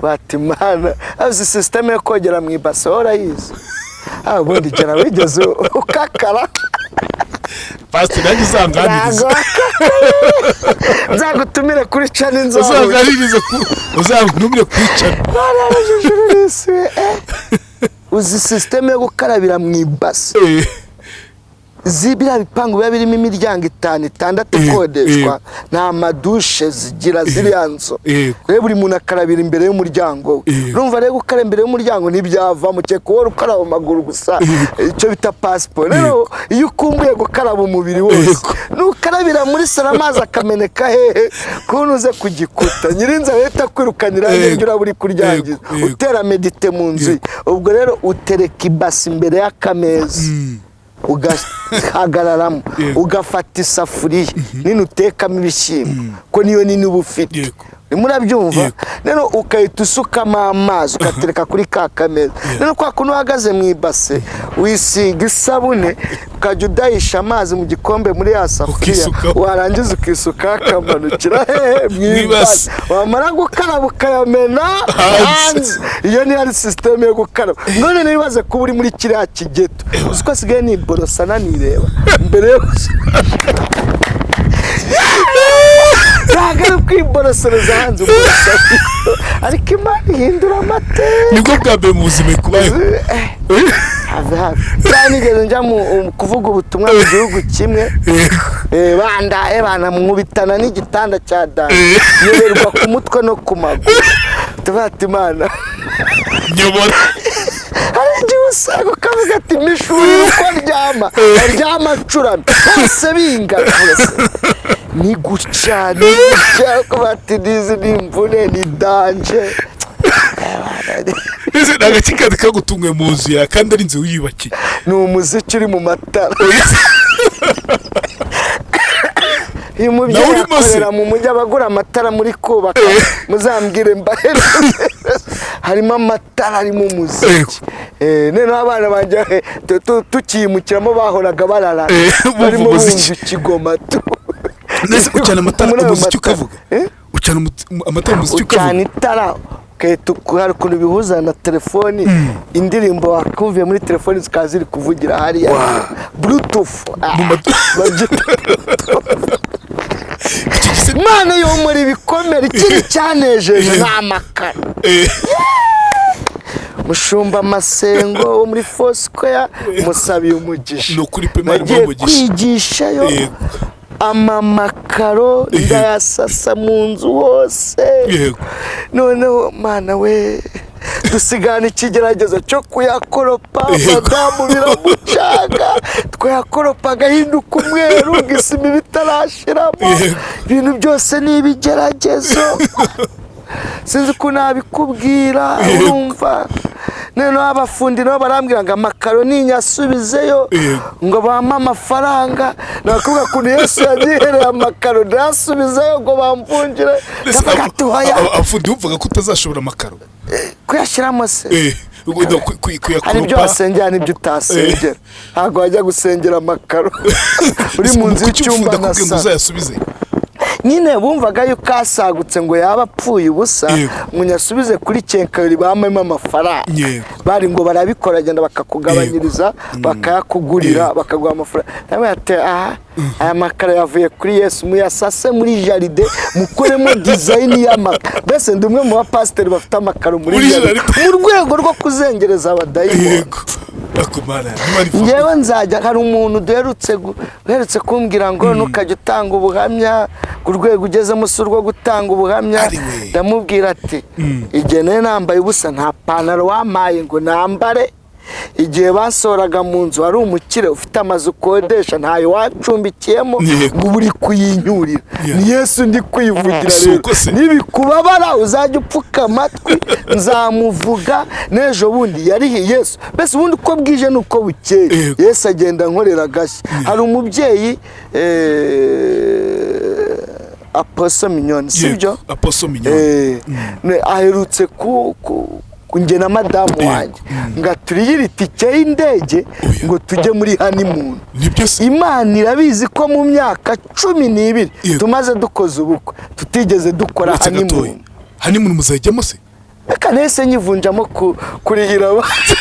Bati Imana azi système yo kogera mu ibase, urayizi? Ah, ubundi gera wigeze ukakara? Pasiteri, nanjye uzanganirize. Ntago wakakaye. Nzagutumire kuri channel nzawe. Uzanganirize, uzantumire kuri channel. Uzi système yo gukarabira mu ibase? Biriya bipangu biba birimo imiryango itanu, itandatu, ikodeshwa, nta madushe zigira ziriya nzu. Rero buri muntu akarabira imbere y'umuryango we. Urumva rero, gukaraba imbere y'umuryango ntibyavamo, kereka wowe ukaraba amaguru gusa, icyo bita pasiporo. Rero iyo ukumbuye gukaraba umubiri wose, nukarabira muri salon, amazi akameneka hehe? Kuntu uze ku gikuta, nyirinzu ahita akwirukanira, uraba uri kuryangiza, utera médite mu nzu ye. Ubwo rero utereka ibasi imbere y'akameza. Ugahagararamo, ugafata isafuriya nini utekamo ibishyimbo, ko niyo nini uba ufite. Urimo urabyumva? Yego. Rero ukahita usukamo amazi, ugatereka kuri ka kameza. Rero kwa kuntu uhagaze mu ibase, wisiga isabune, ukajya udahisha amazi mu gikombe muri ya safuriya. Ukisukaho. Warangiza ukisukaho, akamanukira hehe? Mu Mu ibase. ibase. Wamara gukaraba ukayamena Hanze. hanze. Iyo niyo ari système yo gukaraba. None nibaze kuba uri muri kiriya kighetto, uzi ko asigaye niborosa nanireba mbere yo, ntabwo ari ukwiborosereza hanze uborosa, ariko Imana ihindura amateka. Nibwo bwa mbere mu buzima bikubayeho? Have have. Cyane nigeze njya mu kuvuga ubutumwa mu gihugu kimwe, bandaye banamwubitana n'igitanda cya dani, nyoberwa ku mutwe no ku maguru. Tuvuga ati: "Imana Nyobora." Hari igihe usanga ukavuga ati: "Mishuri uko aryama, aryama acuramye, hose bingana." Hose ni gutya, ni gutya. Ukavuga ati: "Nizi ni imvune, ni danger." Ese ni agace kandi kagutunguye mu nzu yawe, kandi ari inzu wiyubakiye? Ni umuziki uri mu matara. Uyu mubyeyi Nawe urimo se? akorera mu mujyi, abagura amatara muri kubaka muzambwire mbahere. Harimo amatara, harimo umuziki. Noneho abana banjye tukiyimukiramo bahoraga barara Bumva barimo umuziki. bumva ikigoma tu. Mbese ucana amatara, Muri ayo umuziki matara. ukavuga? Eh? Ucana amatara, umuziki Ucana ukavuga? itara, ugahita hari ukuntu bihuza na telefoni, indirimbo wakumviye muri telefoni zikaba ziri kuvugira hariya, Bluetooth. Mu Babyita Icyo gise Imana yomora ibikomere. Ikindi cyanejeje ni amakaro. Mushumba Masengo wo muri Foursquare, musabiye umugisha. Ni ukuri pe, Imana Nagiye imuhe umugisha. kwigishayo, amamakaro ndayasasa mu nzu hose. Noneho mana we, dusigana ikigeragezo cyo kuyakoropa. Madamu biramucanga, twayakoropa agahinduka umweru, ngo isima iba itarashiramo. Ibintu byose ni ibigeragezo, sinzi ukuntu nabikubwira. Urumva, noneho abafundi nabo barambwira ngo amakaro ninyasubizeyo, ngo bampe amafaranga. Nakubwira ukuntu Yesu yanyihereye amakaro, ndayasubizeyo ngo bamvungire. Mbese Ndavuga ati: "Oya." Abafundi bumvaga ko utazashobora amakaro? Kuyashyiramo se? Ubwo no, Hari ibyo kuyakoropa. wasengera n'ibyo utasengera. Ntabwo wajya gusengera amakaro uri mu nzu Kuki y'icyumba umufundi na akubwiye ngo salo. uzayasubize? Nyine bumvaga yuko asagutse ngo yaba apfuye ubusa, ngo nyasubize kuri quincaillerie bampemo amafaranga. Bari ngo barabikora, agenda bakakugabanyiriza, bakayakugurira, bakaguha amafaranga. Nawe ati: "Aha, aya makaro yavuye kuri Yesu, muyasase muri jardin, mukoremo design y'amakaro." Mbese ndi umwe mu bapasiteri bafite amakaro muri Muri jardin, jardin. mu rwego rwo kuzengereza abadayimoni. Yego, ako Mana, Imana Ngewe nzajya, hari umuntu duherutse kumbwira ngo ntukajya utanga ubuhamya, ku rwego ugezemo si urwo gutanga ubuhamya. Ari we. Ndamubwira ati: "Igihe nari nambaye ubusa, nta pantaro wampaye ngo nambare. Igihe basohoraga mu nzu, wari umukire ufite amazu ukodesha, ntayo wacumbikiyemo, ngo uba uri kuyinyurira." Ni Yesu ndi kwivugira. Si Rero uko se? nibikubabara uzajya upfuka amatwi, nzamuvuga n'ejo bundi. Yarihe Yesu. Mbese ubundi uko bwije n'uko bukeye, Yesu agenda ankorera agashya. Hari umubyeyi, Apostle Mignone, sibyo? Yego, Apostle Mignone. Aherutse ku njye na madamu wanjye ngo aturiyire itike y'indege Oya. ngo tujye muri honeymoon. Nibyo se? Imana irabizi ko mu myaka 12 tumaze dukoze ubukwe tutigeze dukora Uretse gatoya, honeymoon. Honeymoon muzajyamo se? Reka nahise nyivunjamo kurihira abandi.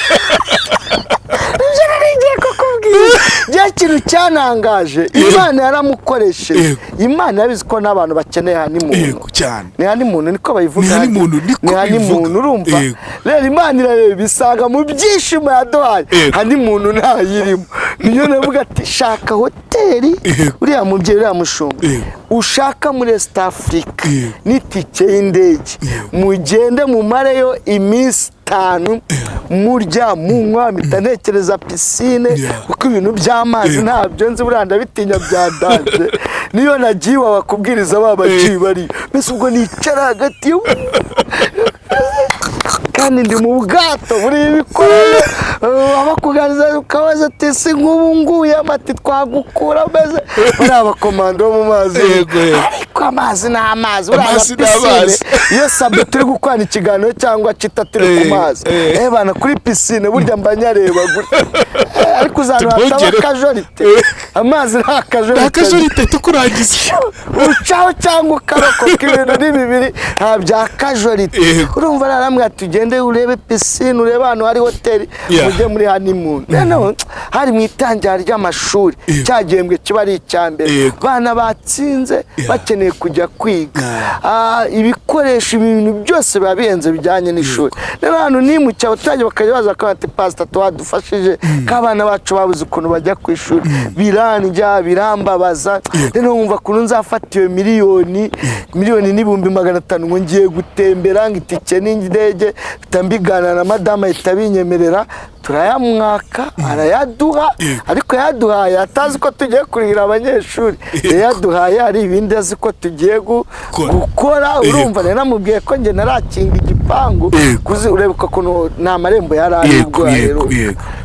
Nibyo nari ngiye kukubwira. Bya kintu cyanangaje, Imana yaramukoresheje. Imana yabizi ko n'abantu bakeneye honeymoon. Yego, cyane. Ni honeymoon, niko bayivuga? Ni honeymoon, niko Ni honeymoon. bivuga. Urumva rero, Imana irareba isanga mu byishimo yaduhaye, honeymoon ntayirimo. Niyo navuga ati: "Shaka hoteli, uriya mubyeyi, uriya mushumba, ushaka muri East Africa, n'itike y'indege, mugende mumareyo iminsi 5, murya, munywa." Mpita ntekereza piscine, kuko ibintu by'amazi ntabyo nzi, buriya ndabitinya bya danger. Niyo nagiye iwawa kubwiriza ba baciye bariyo, mbese ubwo nicara hagati yo Kandi ndi mu bwato buri ibikorere, abakuganiriza ukabaza ati: "Si nk'ubu nguye amati twagukura ameze bariya abakomando bo mu mazi?" Yego, yego. Ariko amazi ni amazi, buriya Amazi ni pisine. amazi. Iyo sabe turi gukorana ikiganiro cyangwa cita turi ku mazi, bana kuri pisine burya mba nyareba gutya. Ariko uzantu hataba Ntugere. akajorite, amazi nta kajorite. Nta kajorite, tukurangiza. Ucaho cyangwa ukarokoka, ibintu ni bibiri, nta bya kajorite. Urumva naramwe, tugende urebe pisine, urebe ahantu hari hoteli, mujye muri honeymoon. Noneho hari mu itangira ry'amashuri, cya gihembwe kiba ari icya mbere, bana batsinze bakeneye kujya kwiga. Ibikoresho, ibintu byose biba bihenze bijyanye n'ishuri. Rero ahantu nimukiye, abaturage bakajya baza bakavuga ati: "Pasita, tuwadufashije ko abana bacu babuze ukuntu bajya ku ishuri." Birandya, birambabaza. Rero wumva ukuntu nzafata iyo miliyoni, 1,500,000, ngo ngiye gutembera, ngo itike n'indege, mpita mbigana na madamu, ahita abinyemerera, turayamwaka, arayaduha. Ariko yaduhaye atazi ko tugiye kurihira abanyeshuri. Yayaduhaye hari ibindi azi ko tugiye Gukora. gukora. Urumva rero namubwiye ko njye narakinga igipangu. Kuzi ureba ukuntu nta marembo yari ari ubwo aheruka.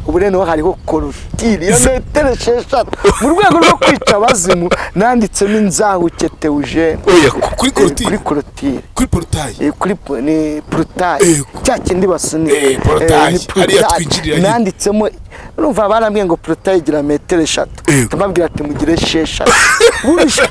Ubu rero hariho clôture ya metero 6. Mu rwego rwo kwica abazimu, nanditsemo "Inzahuke Teujene". Oya, kuri clôture? Kuri clôture. Kuri portail? Kuri ni portail, cya kindi basunika. Portail. Ni Hariya portail. twinjirira nyine. Nanditsemo, urumva barambwiye ngo portail igira metero 3. Ndababwira ati: "Mugire 6." Burusha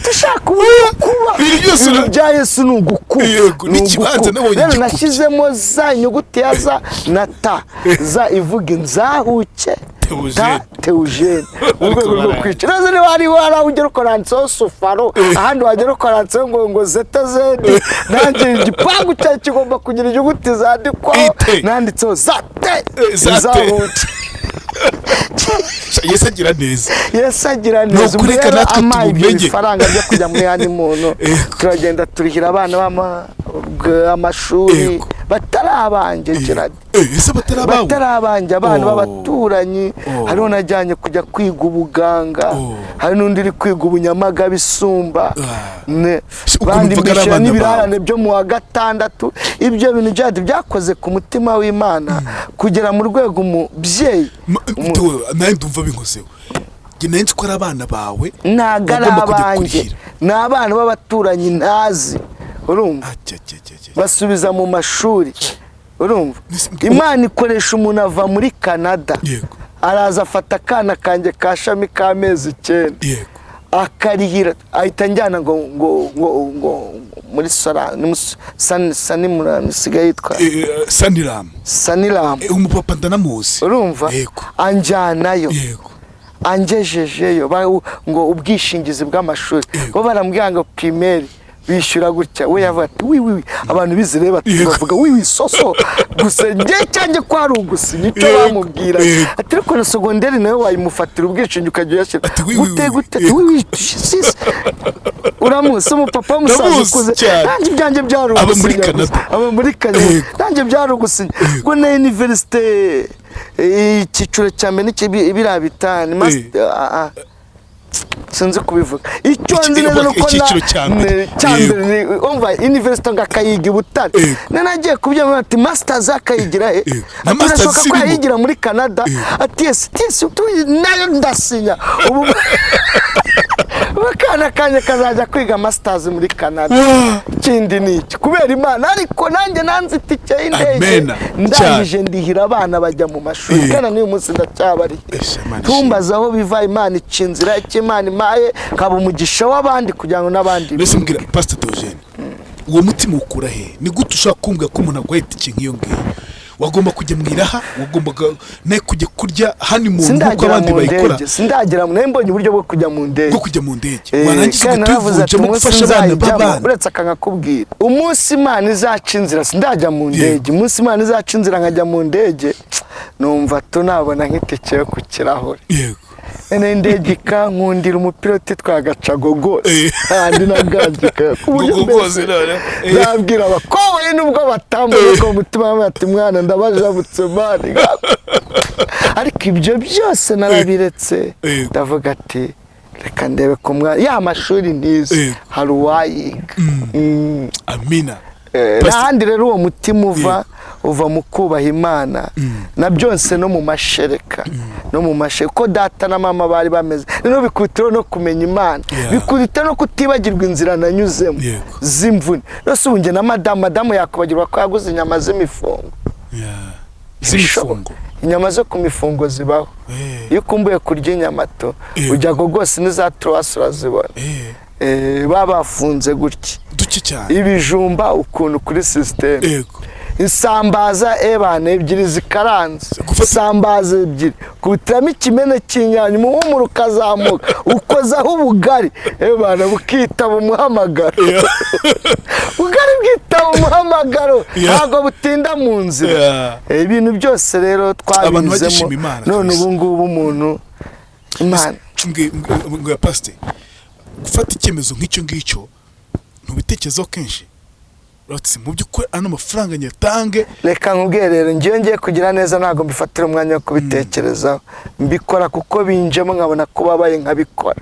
dushaka uburyo kuba Ibintu byose ibintu bya Yesu ni ugukuba. Yego, Ni n'ikibanza ugukuba. nabonye Rero gikubye. nashyizemo za nyuguti ya za na ta, za ivuga "Inzahuke", ta Teogene. Teogene, mu rwego rwo Ariko kwica. Rero niba hariho hari aho ugera ukaranditseho sufaro, ahandi wagera ukaranditseho ngo zeta zedi, nanjye igipangu cyawe kigomba kugira inyuguti zandikwaho. Ite. Nanditseho za te. Za te. Inzahuke. Yesu agira neza. Yesu agira neza. Ni ukuri, reka Rero natwe ampaye ibyo tubumenye. bifaranga byo kujya muri honeymoon, turagenda turihira abana amashuri batari abanjye, Gerard. Ese batari abawe? Batari abanjye, abana b'abaturanyi. Hariho najyanye kujya kwiga ubuganga, hari n'undi uri kwiga ubunyamagabe isumba. Si ukuntu Bandi mvuga ari mbishyura abana n'ibirarane byo mu wa gatandatu. Ibyo bintu byari byakoze ku mutima w'Imana kugera mu rwego umubyeyi Tewe, nawe ndumva binkozeho. Njye nari nzi ko ari abana bawe ntabwo ari ugomba kujya abanjye, kurihira. ni abana b'abaturanyi ntazi, urumva? Ajya, ajya, ajya, ajya. Basubiza mu mashuri, urumva? Imana ikoresha umuntu ava muri Canada, araza afata akana kanjye ka shami k'amezi 9, akarihira, ahita anjyana ngo muri sora ni Sanimura isigaye yitwa. Saniramu. Saniramu. Umupapa ndanamuzi. Urumva? Anjyanayo, angejejeyo ngo ubwishingizi bw'amashuri, bo barambwira ngo primaire bishyura gutya, we yavuga ati: "Oui, oui, oui." Abantu bize rero bati bavuga: "Oui, oui, soso." Gusa njye cyanjye ko ari ugusinya icyo bamubwira. Ati: "Ariko na secondaire nawe wayimufatira ubwishingizi ukajya uyashyira." Ati: "Oui, oui, Gute? oui." Gute? Ati: "Oui, oui, sisi." Uramuzi umupapa w'umusaza Ndamuzi ukuze. cyane. Nanjye ibyanjye byari Aba muri ugusinya Canada. gusa. Aba muri Canada. Nanjye byari ugusinya ngo na université, icyiciro cya mbere n'iki biriya bitanu sinzi kubivuga. Icyo nzi neza ni uko Icyiciro cya mbere. Cya mbere umva, université ngo akayiga i Butare. Nanagiye kubyemera, ati masters akayigira he? Na Ati masters birashoboka ko zirimo. yayigira muri Canada. Ati: "Yes, yes." Nayo ndasinya. Ubu akana kanjye kazajya kwiga masters muri Canada. Ikindi ni iki? Kubera Imana. Ariko nanjye nanze itike y'indege. Amena. Ndangije ndihira abana bajya mu mashuri. Kandi n'uyu munsi ndacyabariye. Eshe, Imana ishimwe. Tumbaza aho biva, Imana ica inzira. Icyo Imana impaye nkaba umugisha w'abandi kugira ngo n'abandi Mbese mbwira, Pastor Theogene, uwo mutima ukura he? Ni gute ushobora kumbwira ko umuntu aguha itike nk'iyo ngiyo? Wagomba kujya mu iraha, wagombaga nawe kujya kurya honeymoon nk'uko Sindagera abandi mu bayikora. ndege, sindagera nawe mbonye uburyo bwo kujya mu ndege. Bwo kujya mu ndege, warangiza Kandi ugahita naravuze ati uyivunjamo umunsi gufasha abana nzayijyamo, b'abana. Uretse akangakubwira, umunsi Imana izaca inzira, sindajya mu ndege, umunsi Imana izaca inzira nkajya mu ndege, numva tunabona nk'itike yo ku kirahure, none indege ikankundira, umupiloti twagacagogo kandi nagangika ku buryo Gogo mbese rwose none. Nabwira abakoboyi nubwo batambona ko umutima wabo ati: "Mwana, ndabajabutse man." Ariko ibyo byose narabiretse, ndavuga ati: "Reka ndebe ko mwana ya mashuri ntize hari uwayiga." Amina. N'ahandi rero uwo mutima uva mu kubaha Imana na byose, no mu mashereka, no mu mashereka uko data na mama bari bameze. Noneho bikubitiraho no kumenya Imana, bikubita no kutibagirwa inzira nanyuzemo z'imvune. Rwose ubu njye na madamu yakwibagirwa ko yaguze inyama z'imifungo. Z'imifungo? Inyama zo ku mifungo zibaho. Iyo ukumbuye kurya inyama to ujya rwose n'iza turuwasi urazibona. Baba bafunze gutya. Duke cyane. Ibijumba ukuntu kuri système, isambaza ebana ebyiri zikaranze, isambaza ebyiri kubitiramo ikimene cy'inyanya, umuhumuro ukazamuka, ukozaho ubugari, ebana bukitaba umuhamagaro. Ubugari bwitaba umuhamagaro, ntabwo butinda mu nzira. Ibintu byose rero Abantu twabinyuzemo. bagishima Imana None kabisa. ubu ngubu umuntu Imana. Mbwira pasite, gufata icyemezo nk'icyo ngicyo ntubitekerezaho kenshi? Uratse mu by'ukuri ano mafaranga nyatange? Reka nkubwire rero, ngewe ngiye kugira neza ntabwo mbifatira umwanya wo kubitekerezaho. Mbikora kuko binjemo, nkabona ko babaye nkabikora.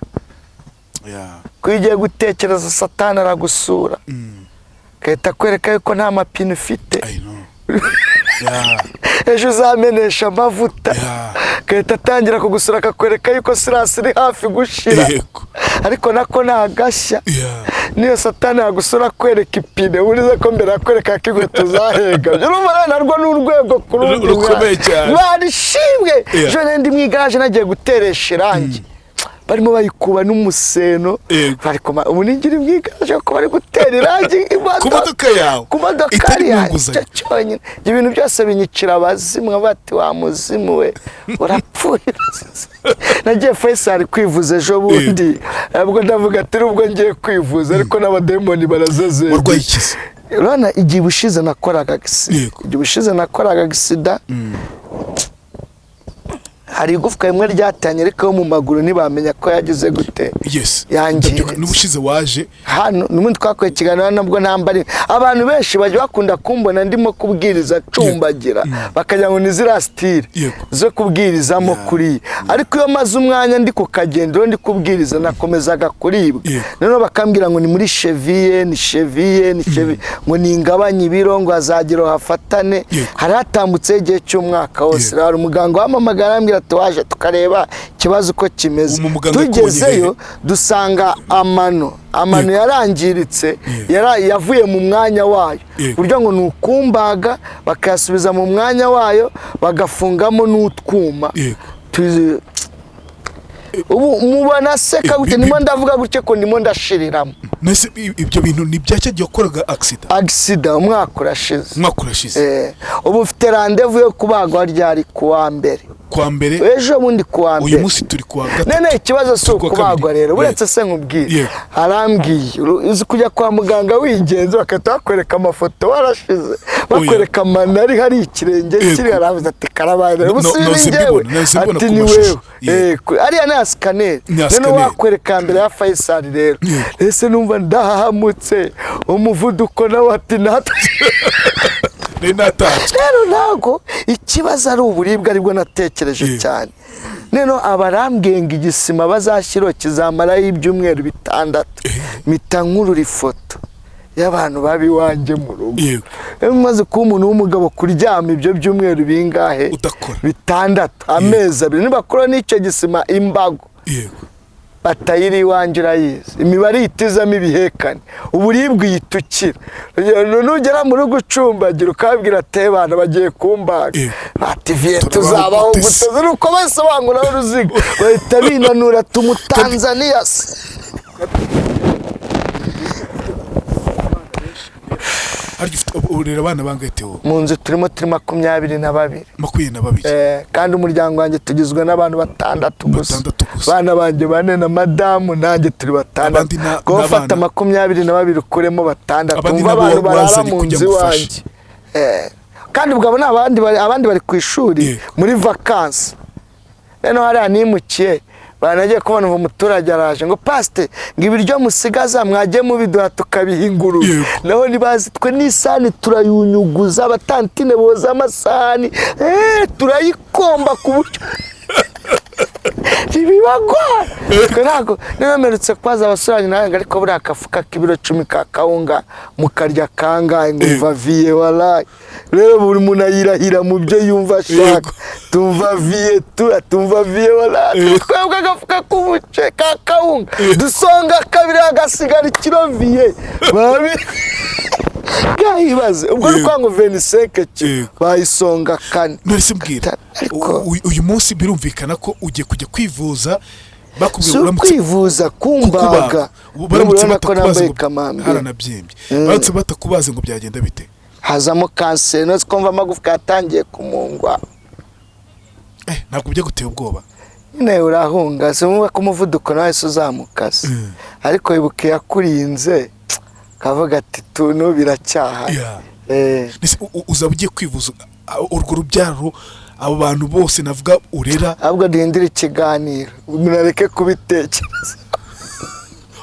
Ko iyo ugiye gutekereza, Satani aragusura, agahita akwereka yuko nta mapine ufite, I know. Ejo uzamenesha amavuta, agahita atangira kugusura, akakwereka yuko sirasi iri hafi gushira, ariko nako ni agashya. Niyo Satani yagusura akwereka ipine, urize ko mbere yakwereka ko inkweto zahegamye. Urumva rero narwo ni urwego ku rundi. Rukomeye cyane. Imana ishimwe. Ejo nari ndi mu igaraje, nagiye guteresha irangi, barimo bayikuba n'umuseno. Bari ubu ningiri mu igaraje ko bari gutera irangi. Ku modoka yawe? Ku modoka Itari mu yanjye. nguzanyo. Icyo cyonyine. Ibyo bintu byose binyicira abazimu, bati: "Wa muzimu we, urapfuye." Nagiye Faisal kwivuza ejo bundi, ubwo ndavuga ati nubwo ngiye kwivuza, ariko n'abademoni barazezeye. Warwaye iki se? Urabona igihe ubushize nakoraga accident, igihe ubushize nakoraga accident, hari igufwa rimwe ryatanye, ariko yo mu maguru ntibamenya ko yagize gute, yangiritse. Ndabyibuka, n'ubushize waje. Hano n'ubundi twakoze ikiganiro, nabwo ntambari. Abantu benshi bajya bakunda kumbona ndimo kubwiriza cumbagira, bakagira ngo ni ziriya style zo kubwirizamo kuriya. Ariko iyo maze umwanya ndi ku kagendero ndi kubwiriza, nakomezaga kuribwa. Noneho bakambwira ngo ni muri cheville, ni cheville, ni cheville, ngo ningabanye ibiro ngo azagera hafatane. Hari hatambutseho igihe cy'umwaka wose. Hari umuganga wampamagara arambwira ati: "Waje tukareba ikibazo uko kimeze." Uwo muganga yakubonye Tugezeyo, hehe? dusanga amano yarangiritse, yavuye mu mwanya wayo, buryo ngo ni ukumbaga bakayasubiza mu mwanya wayo, bagafungamo n'utwuma. Ubu mubona seka gutya, ndimo ndavuga gutya ko ndimo ndashiriramo. Nese ibyo bintu ni bya cya gihe wakoraga accident? Accident umwaka urashize. Umwaka urashize. Ubu mfite rendez-vous yo kubagwa ryari? Ku wa mbere. Kwa mbere? Ejo bundi ku wa Uyu mbere. munsi turi kuwa gatatu. None ikibazo si Turi kuwa ukubagwa kabiri. rero. Uretse se nkubwire, arambwiye, uzi kujya kwa muganga wigenza, bagahita bakwereka amafoto warashize, bakwereka amano ari hari ikirenge kiri, aravuze ati: "Karabaye rero." Ubu si Nahise ni njyewe. mbibona, nahise mbibona Ati ku ni mashusho. wewe. Ariya ni scanner. Ni Noneho scanner. wakwereka mbere ya Faisal rero, ese numva ndahahamutse, umuvuduko nawe ati natwe. Nari natanzwe. Rero ntabwo ikibazo ari uburibwe, aribwo natekereje cyane. Noneho abarambwiye ngo igisima bazashyiraho kizamaraho ibyumweru 6. Mpita nkurura ifoto y'abantu baba iwanjye mu rugo. Iyo umaze kuba umuntu w'umugabo, kuryama ibyo byumweru bingahe? Udakora. 6, amezi 2, nibakora n'icyo gisima, imbago batayiri iwanjye urayizi, imibare ihita ibihekane, uburibwe uyitukira. Nugera mu rugo ucumbagira, ukabwira ati: "Bana bagiye kumbaga." Bati: "Viye, Turabaho tuzabaho gute se? gute?" Nuko bahise banguraho uruziga, bahita binanura, tumutanzaniya se. Harya ufite urera abana bangahe, Theo? Mu nzu turimo turi 22. 22? Kandi umuryango wanjye tugizwe n'abantu batandatu gusa. Batandatu gusa. Abana banjye bane na madamu nanjye turi batandatu. Abandi Ngo ufata n'abana. 22 ukuremo batandatu, Abandi umva nabo abantu barara wazanye mu kugira nzu ngo ufashe. iwanjye. Kandi ubwo abo ni abandi bari ku ishuri muri vakansi. Noneho hariya nimukiye, banagiye kubona uwo muturage araje ngo: "Pasite," ngo, "ibiryo musigaza mwagiye mubiduha tukabiha ingurube." Naho ntibazi twe n'isahani turayunyuguza, abatantine boza amasahani, turayikomba ku buryo Ntibibagwa. Twe ntabwo niba mperutse kubaza abasore nawe ngo: "Ariko buriya akafuka k'ibiro 10 ka kawunga mukarya kangahe?" Ngo: "Umva viye, warayi." Rero buri muntu ayirahira mu byo yumva ashaka. Tumva viye tu, tumva viye warayi. Twebwe agafuka k'umuce ka kawunga dusonga kabiri, hagasigara ikiro viye babi bwayibaze. Ubwo ni ukuvuga ngo 25 kilo bayisonga kane. None se mbwira, Ariko uyu munsi birumvikana ko ugiye kujya kwivuza, bakubwiye si uramutse ukwivuza, kumbaga. Kukubaga. Ubu baramutse Urabona ko batakubaze nambaye ngo kamambiri. haranabyimbye, baramutse batakubaze ngo byagenda bite? Hazamo kanseri. None ko mva amagufwa yatangiye kumungwa. Ntabwo bijya gutera ubwoba? Nyine urahunga, si ngombwa ko umuvuduko nawe se uzamuka se. Ariko wibuka yakurinze, kavuga ati: "Tunu biracyahari." Ese uzaba ugiye kwivuza, urwo rubyaro, abo bantu bose navuga urera? Ahubwo duhindure ikiganiro, munareke kubitekereza.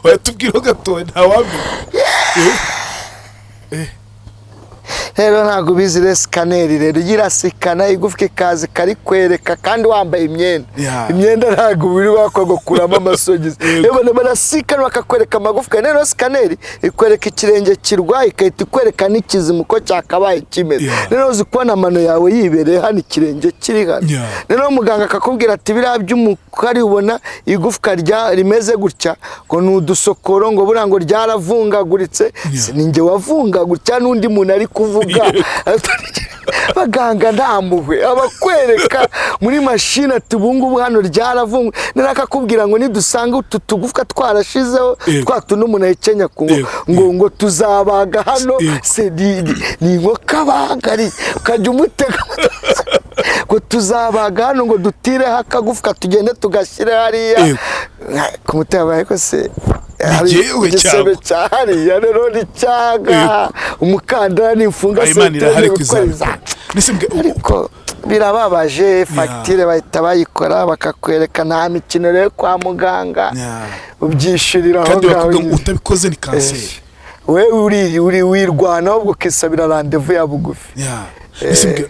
Oya, gatoya, ntawamenya. Rero ntabwo ubizi. Rero scanner rero iyo irasikana igufwa ikaza ikarikwereka kandi wambaye imyenda. Imyenda ntabwo uri wakwagukuramo amasogisi. Rero barasikana bakakwereka amagufwa. Rero scanner ikwereka ikirenge kirwaye, igahita ikwereka n'ikizima uko cyakabaye kimeze. Rero uzi kubona amano yawe yibereye hano, ikirenge kiri hano. Rero muganga akakubwira ati: "Biriya by'umukari ubona, igufwa rya rimeze gutya, ngo ni udusokoro, ngo buriya ngo ryaravungaguritse." Si ni njye wavungagutse n'undi muntu ari kuvuga. Baganga nta mpuhwe, abakwereka muri mashini ati: "Ubu ngubu hano ryaravunga." Rero akakubwira ngo nidusanga utu tugufwa twarashizeho, twa tundi umuntu ahekenya ku ngo ngo tuzabaga hano. Se ni inkoko abaga ari ukajya umutega ngo tuzabaga hano, ngo dutireho akagufwa, tugende tugashyire hariya ku mutima. Ariko se hari Jyewe igisebe cyangwa? cya hariya rero ni cyaga umukandara nimfunga Ayo Imana irahari sentene kuzabikora. Mbese Ariko birababaje. Fagitire bahita bayikora, bakakwereka. Nta mikino rero kwa muganga, ubyishyurira aho Kandi ngaho bakubwira ngo nyine. utabikoze ni kanseri. We uri wirwanaho, ubwo ukisabira rendez-vous ya bugufi. Mbese mbwira,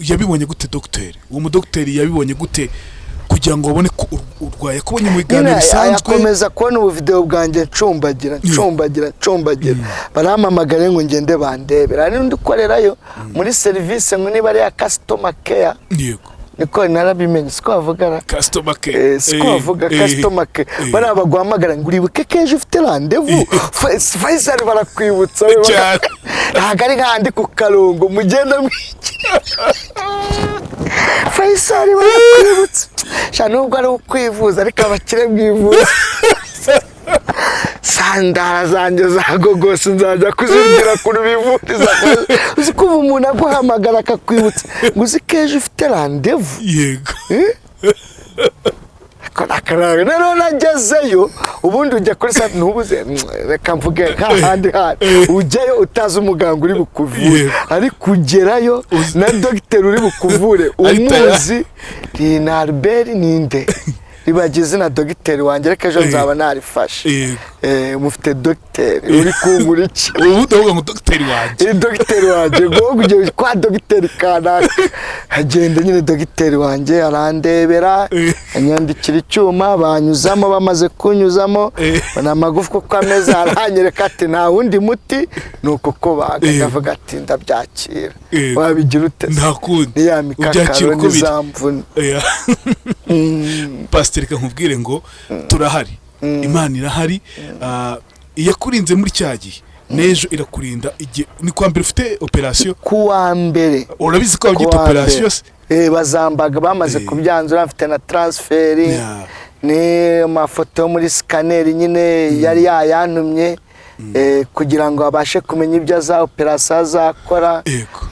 yabibonye gute dogiteri? Uwo mudogiteri yabibonye gute kugira ngo babone ko urwaye? Yakubonye mu biganiro Nyine bisanzwe? ayakomeza kubona ubuvidewo bwanjye ncumbagira, ncumbagira, ncumbagira. Barampamagara ngo ngende bandebera. Hari n'undi ukorerayo muri serivisi, ngo niba ari iya customer care. Niko narabimenye, siko bavuga ra? Customer care. Siko bavuga customer care? Bariya baguhamagara ngo uribuke ko ejo ufite rendez-vous, Faisal, barakwibutsa we. Cyane. Ntabwo ari nk'ahandi ku karongo mugenda mwigira. Faisal barakwibutsa sha, nubwo ari ukwivuza, ariko abakire mwivuza. Sandara zanjye za gogose nzajya kuzibwira kuri bivuriza. Uzi ko ubu umuntu aguhamagara akakwibutsa ngo uzi ko ejo ufite rendez-vous? Akaranga. Rero nagezeyo, ubundi ujya kuri sa ntubuze, reka mvuge nk'ahandi hantu ujyayo utazi umuganga uri bukuvure, ariko ugerayo na dogiteri uri bukuvure Ari tayari. umuzi. Ni na Albert ninde ribagize izina dogiteri wanjye, ariko ejo nzaba narifashe. Mufite dogiteri uri kunkurikira. Ubu ndavuga ngo dogiteri wanjye. Dogiteri wanjye, ngo ugiye kwa dogiteri kanaka, agenda nyine dogiteri wanjye arandebera, anyandikira icyuma, banyuzamo. Bamaze kunyuzamo, mbona amagufwa uko ameze, aranyereka ati: "Nta wundi muti, ni ukukubaga." Ndavuga ati: "Ndabyakira." Wabigira ute se? Nta kundi. Ni ya Ubyakira mikakaro uko biri. n'izamvune. Pasiteri, reka nkubwire ngo turahari, Imana irahari. Iyakurinze muri cya gihe n'ejo irakurinda. Igihe ni kwa mbere ufite operasiyo? Ku wa mbere. Urabizi ko babyita Ku wa operasiyo mbere. se? Bazambaga bamaze kubyanzura, mfite na transfert ni amafoto yo muri scanner nyine yari yayantumye, kugira ngo abashe kumenya ibyo aza operasiyo azakora.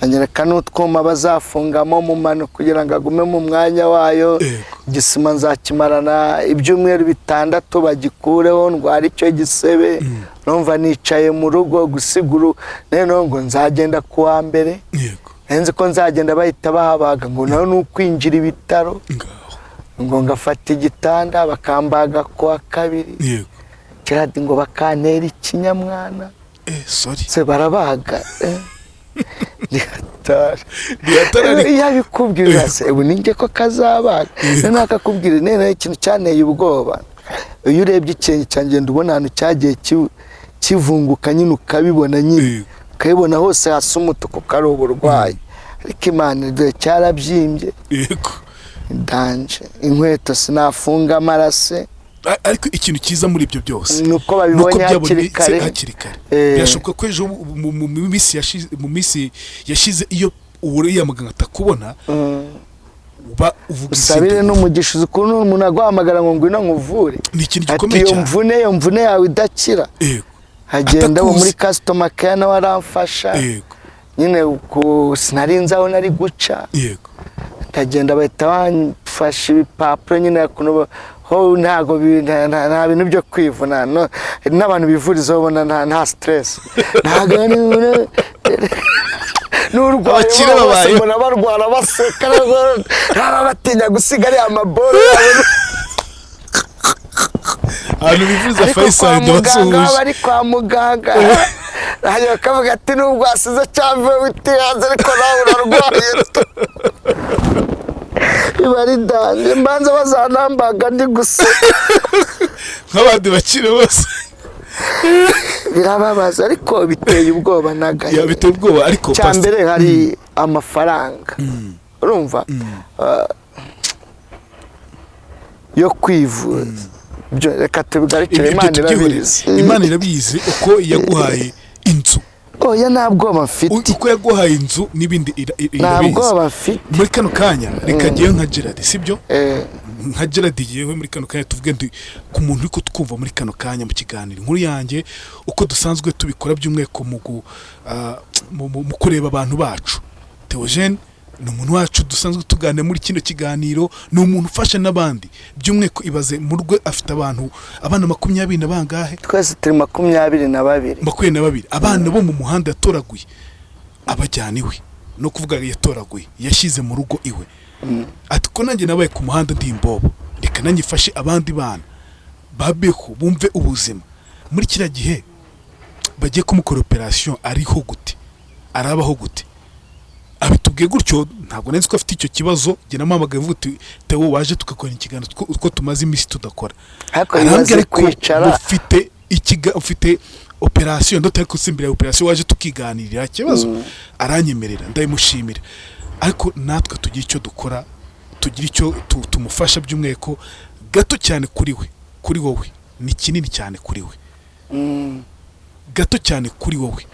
Anyereka n'utwuma bazafungamo mu mano kugira ngo agume mu mwanya wayo. Igisima nzakimarana ibyumweru 6, bagikureho ndwara icyo gisebe. Numva nicaye mu rugo gusiguru. Noneho ngo nzagenda ku wa mbere. Nzi ko nzagenda bahita bahabaga, ngo nawe ni ukwinjira ibitaro, Ngaho. ngo ngafata igitanda, bakambaga ku wa kabiri. Gerard, ngo bakantera ikinyamwana. Sorry. Se barabaga. Ni hatari. Ni hatari ariko. Iyo abikubwira se, ubu ni njye ko kazabaga? Noneho akakubwira, noneho ikintu cyanteye ubwoba, iyo urebye ikirenge cyanjye, ubona ahantu cyagiye kivunguka nyine, ukabibona nyine, ukabibona hose hasa umutuku, ko ari uburwayi. Ariko Imana, dore cyarabyimbye. Danger, inkweto sinafunga amaraso. Ariko ikintu cyiza muri ibyo byose ni uko babibonye nuko hakiri byabonetse kare. Hakiri kare. Birashoboka ko ejo mu minsi yashize, iyo uriya muganga atakubona, uba uvuga Usabire izindi. n'umugisha. Uzi ukuntu umuntu aguhamagara ngo ngwino nkuvure, Ni ikintu ati gikomeye iyo cyane. mvune, iyo mvune yawe idakira. Hagenda abo Atakuzi. muri customer care, nawe aramfasha nyine. Sinari nzi aho nari guca. Ndagenda, bahita bamfasha ibipapuro nyine. Ukuntu ho ntago nta bintu byo kwivuna, n'abantu bivurizaho ubona nta stress, ntago n'urwaye. Abakire bose babayeho. Mbona barwara baseka, ntaba batinya gusiga ariya maboro yabo. Ahantu bivuza Ariko kwa Faisal, muganga, ndabasuhuje. bari kwa muganga, hanyuma bakavuga ati nubwo wasize cyangwa witihanze, ariko nawe urarwaye. Biba ari danger, mbanza bazanambaga ndi guseka nk'abandi bakire bose. Birababaza, ariko biteye ubwoba Ya, n'agahinda. biteye ubwoba, ariko Cya mbere hari amafaranga, urumva, yo kwivuza. Ibyo reka tubigarukire. Ibyo Imana tubyihorere. irabizi. Imana irabizi uko yaguhaye inzu. Oya, nta bwoba mfite. Uko yaguhaye inzu n'ibindi Nta irabizi. bwoba mfite. Muri kano kanya, reka ngewe nka Gerard, sibyo? Eh. Nka Gerard, yewe, muri kano kanya tuvuge ndi ku muntu uri kutwumva muri kano kanya mu kiganiro Inkuru Yanjye, uko dusanzwe tubikora, by'umwihariko mu kureba abantu bacu. Theogene ni umuntu wacu dusanzwe tuganira muri kino kiganiro, ni umuntu ufasha n'abandi. By'umwihariko ibaze mu rwe afite abantu, abana 20 na bangahe? Twese turi 22. 22, abana bo mu muhanda yatoraguye abajyana iwe. No kuvuga yatoraguye, yashyize mu rugo iwe, ati ko nanjye nabaye ku muhanda ndi imbobo, reka nanjye ifashe abandi bana babeho, bumve ubuzima. Muri kiriya gihe bagiye kumukora operasiyo, ariho gute? Arabaho gute? Abitubwiye gutyo, ntabwo nzi ko afite icyo kibazo. Njye namuhamagaye mvuga uti Theo, waje tugakora ikiganiro uko tumaze iminsi tudakora? Ariko Arambwira, bibaze ariko kwicara. Ufite operasiyo, ndetse ariko si imbere ya operasiyo, waje tukiganirira ikibazo? Aranyemerera, ndabimushimira. Ariko natwe tugira icyo dukora, tugira icyo tumufasha, by'umwihariko gato cyane kuri we, kuri wowe ni kinini cyane, kuri we gato cyane, kuri wowe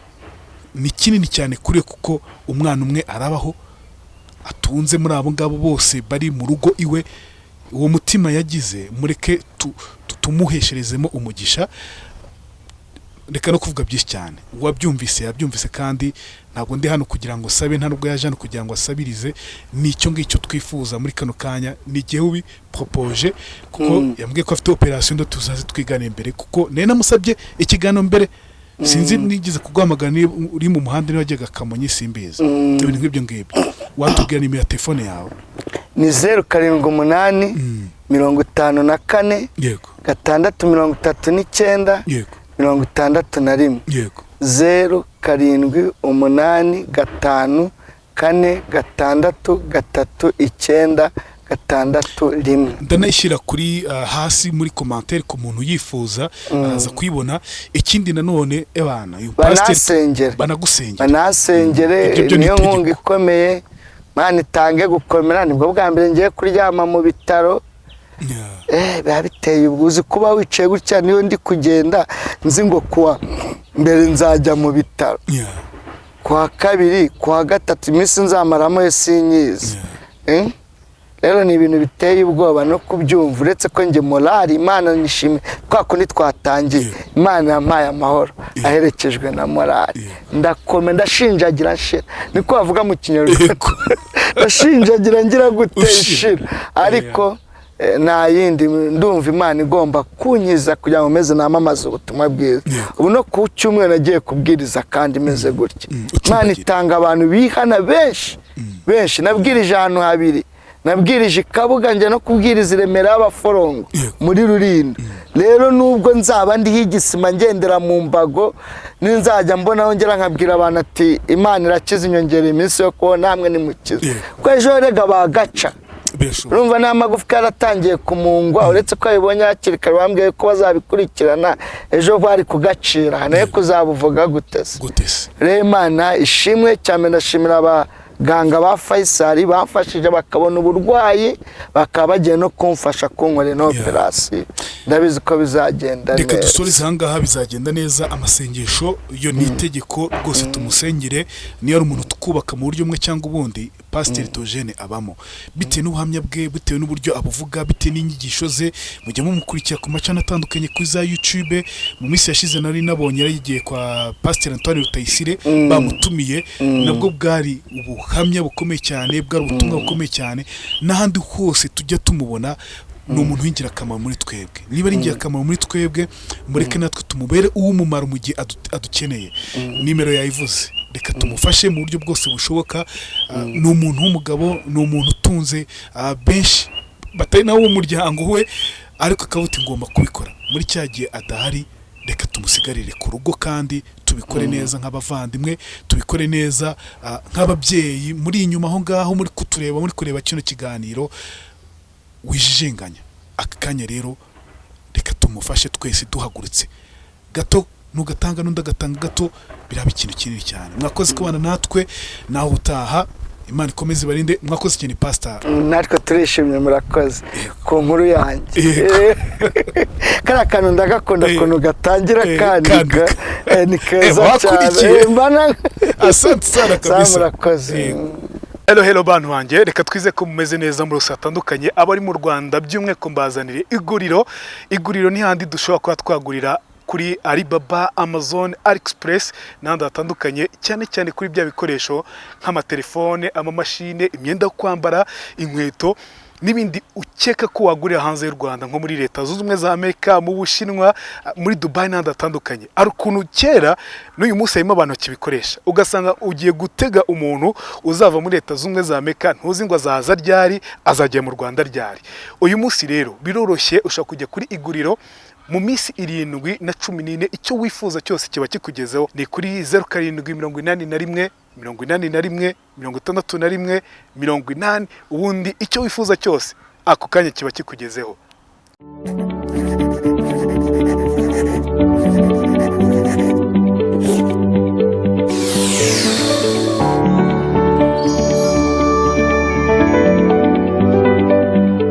ni kinini cyane kuri we, kuko umwana umwe arabaho atunze muri abo ngabo bose bari mu rugo iwe. Uwo mutima yagize, mureke tumuhesherezemo umugisha. Reka no kuvuga byinshi cyane, uwabyumvise yabyumvise. Kandi ntabwo ndi hano kugira ngo sabe, nta nubwo yaje hano kugira ngo asabirize. Ni icyo ngicyo twifuza muri kano kanya. Ni igihe ubiporopoje, kuko yambwiye ko afite operasiyo, ndo tuzaze twigane imbere, kuko nari namusabye ikiganiro mbere. Sinzi nigeze kuguhamagara niba uri mu muhanda, niba wajyaga Kamonyi, simbizi, ibintu nk'ibyo ngibyo. Watubwira nimero ya telefone yawe? Ni 078 54 6 39 61. 0785463961. Ndanayishyira kuri hasi muri commentaire ku muntu yifuza, araza kuyibona. Ikindi nanone, ebana uyu pasiteri Banasengere. Banagusengera. Banasengere. Ibyo byo ni Niyo itegeko. nkunga ikomeye. Mana itange gukomera. Nibwo bwa mbere ngiye kuryama mu bitaro. Biba biteye ubwuzu kuba wicaye gutya. Niyo ndi kugenda nzi ngo kuwa mbere nzajya mu bitaro, kuwa kabiri, kuwa gatatu, iminsi nzamaramo yo sinyizi. Rero ni ibintu biteye ubwoba no kubyumva, uretse ko njye morale Imana nishimye. Twa kundi twatangiye, Imana yampaye amahoro aherekejwe na morale. Ndakome, ndashinjagira nshira, niko bavuga mu Kinyarwanda. Ndashinjagira ngira gute? Ushira. Nshira. Ariko nta yindi, ndumva Imana igomba kunkiza kugira ngo meze namamaze ubutumwa bwiza. Ubu no ku cyumweru nagiye kubwiriza kandi meze gutya. Ucumbagira. Imana itanga abantu bihana benshi benshi. Nabwirije ahantu habiri. Nabwirije i Kabuga, njya no kubwiriza i Remera y'Abaforongo, muri Rulindo. Rero nubwo nzaba ndiho igisima, ngendera mu mbago, ninzajya mbona ngera nkabwira abantu ati: "Imana irakiza, inyongera iminsi yo kubaho, namwe nimukize." Ko ejo rega bagaca. Birashoboka. Urumva n'amagufwa yaratangiye kumungwa, uretse ko babibonye hakiri kare, bambwiye ko bazabikurikirana. Ejo bari kugacira, nawe kuzabuvuga gute se? Gute se? Rero Imana ishimwe cyane. Ndashimira abaganga ba Faisal bamfashije bakabona uburwayi, bakaba bagiye no kumfasha kunkorera ino operasiyo. Ndabizi ko bizagenda Reka neza. dusoreze aha ngaha, bizagenda neza. Amasengesho yo ni itegeko rwose, tumusengere. Niyo ari umuntu twubaka mu buryo bumwe cyangwa ubundi, Pasiteri Theogene abamo, bitewe n'ubuhamya bwe, bitewe n'uburyo abuvuga, bitewe n'inyigisho ze. Mujya mumukurikira ku macana atandukanye kuri za YouTube. Mu minsi yashize nari nabonye yari kwa Pasiteri Antoine Rutayisire, bamutumiye, nabwo bwari ubuhamya bukomeye cyane, bwari ubutumwa bukomeye cyane. N'ahandi hose tujya tumubona, ni umuntu w'ingirakamaro muri twebwe. Niba ari ingirakamaro muri twebwe, mureke natwe tumubere uw'umumaro mu gihe adukeneye. Nimero yayivuze, reka tumufashe mu buryo bwose bushoboka. Ni umuntu w'umugabo, ni umuntu utunze benshi batari nawe w'umuryango we, ariko akavuga uti: "Ngomba kubikora muri cya gihe adahari." Reka tumusigarire ku rugo kandi tubikore neza nk'abavandimwe, tubikore neza nk'ababyeyi. Muri inyuma aho ngaho muri kutureba, muri kureba kino kiganiro, wijijinganya aka kanya. Rero reka tumufashe twese duhagurutse gato, nugatanga n'undi agatanga gato, biraba ikintu kinini cyane. Mwakoze kubana natwe, nawe utaha. Imana ikomeze ibarinde. Mwakoze cyane, Pastor. Natwe turishimye, murakoze ku nkuru yanjye. Kariya kantu ndagakunda, ukuntu gatangira kandika. Kandika. Ni keza cyane. Wakurikiye. Mbana Asante sana Sawa, kabisa. murakoze. Yego. Hello, hello bantu banjye, reka twize ko mumeze neza muri hose hatandukanye. Abari mu Rwanda by'umwihariko, mbazanire iguriro. Iguriro ni handi dushobora kuba twagurira kuri Alibaba, Amazon, AliExpress n'ahandi hatandukanye, cyane cyane kuri bya bikoresho nk'amatelefone, amamashine, imyenda yo kwambara, inkweto n'ibindi ukeka ko wagurira hanze y'u Rwanda, nko muri Leta Zunze Ubumwe za Amerika, mu Bushinwa, muri Dubai n'ahandi hatandukanye. Hari ukuntu kera, n'uyu munsi harimo abantu bakibikoresha, ugasanga ugiye gutega umuntu uzava muri Leta Zunze Ubumwe za Amerika, ntuzi ngo azaza ryari, azajya mu Rwanda ryari. Uyu munsi rero biroroshye, ushobora kujya kuri iguriro, mu minsi 7 na 14 icyo wifuza cyose kiba kikugezeho. Ni kuri 0781 81 61 80, ubundi icyo wifuza cyose ako kanya kiba kikugezeho.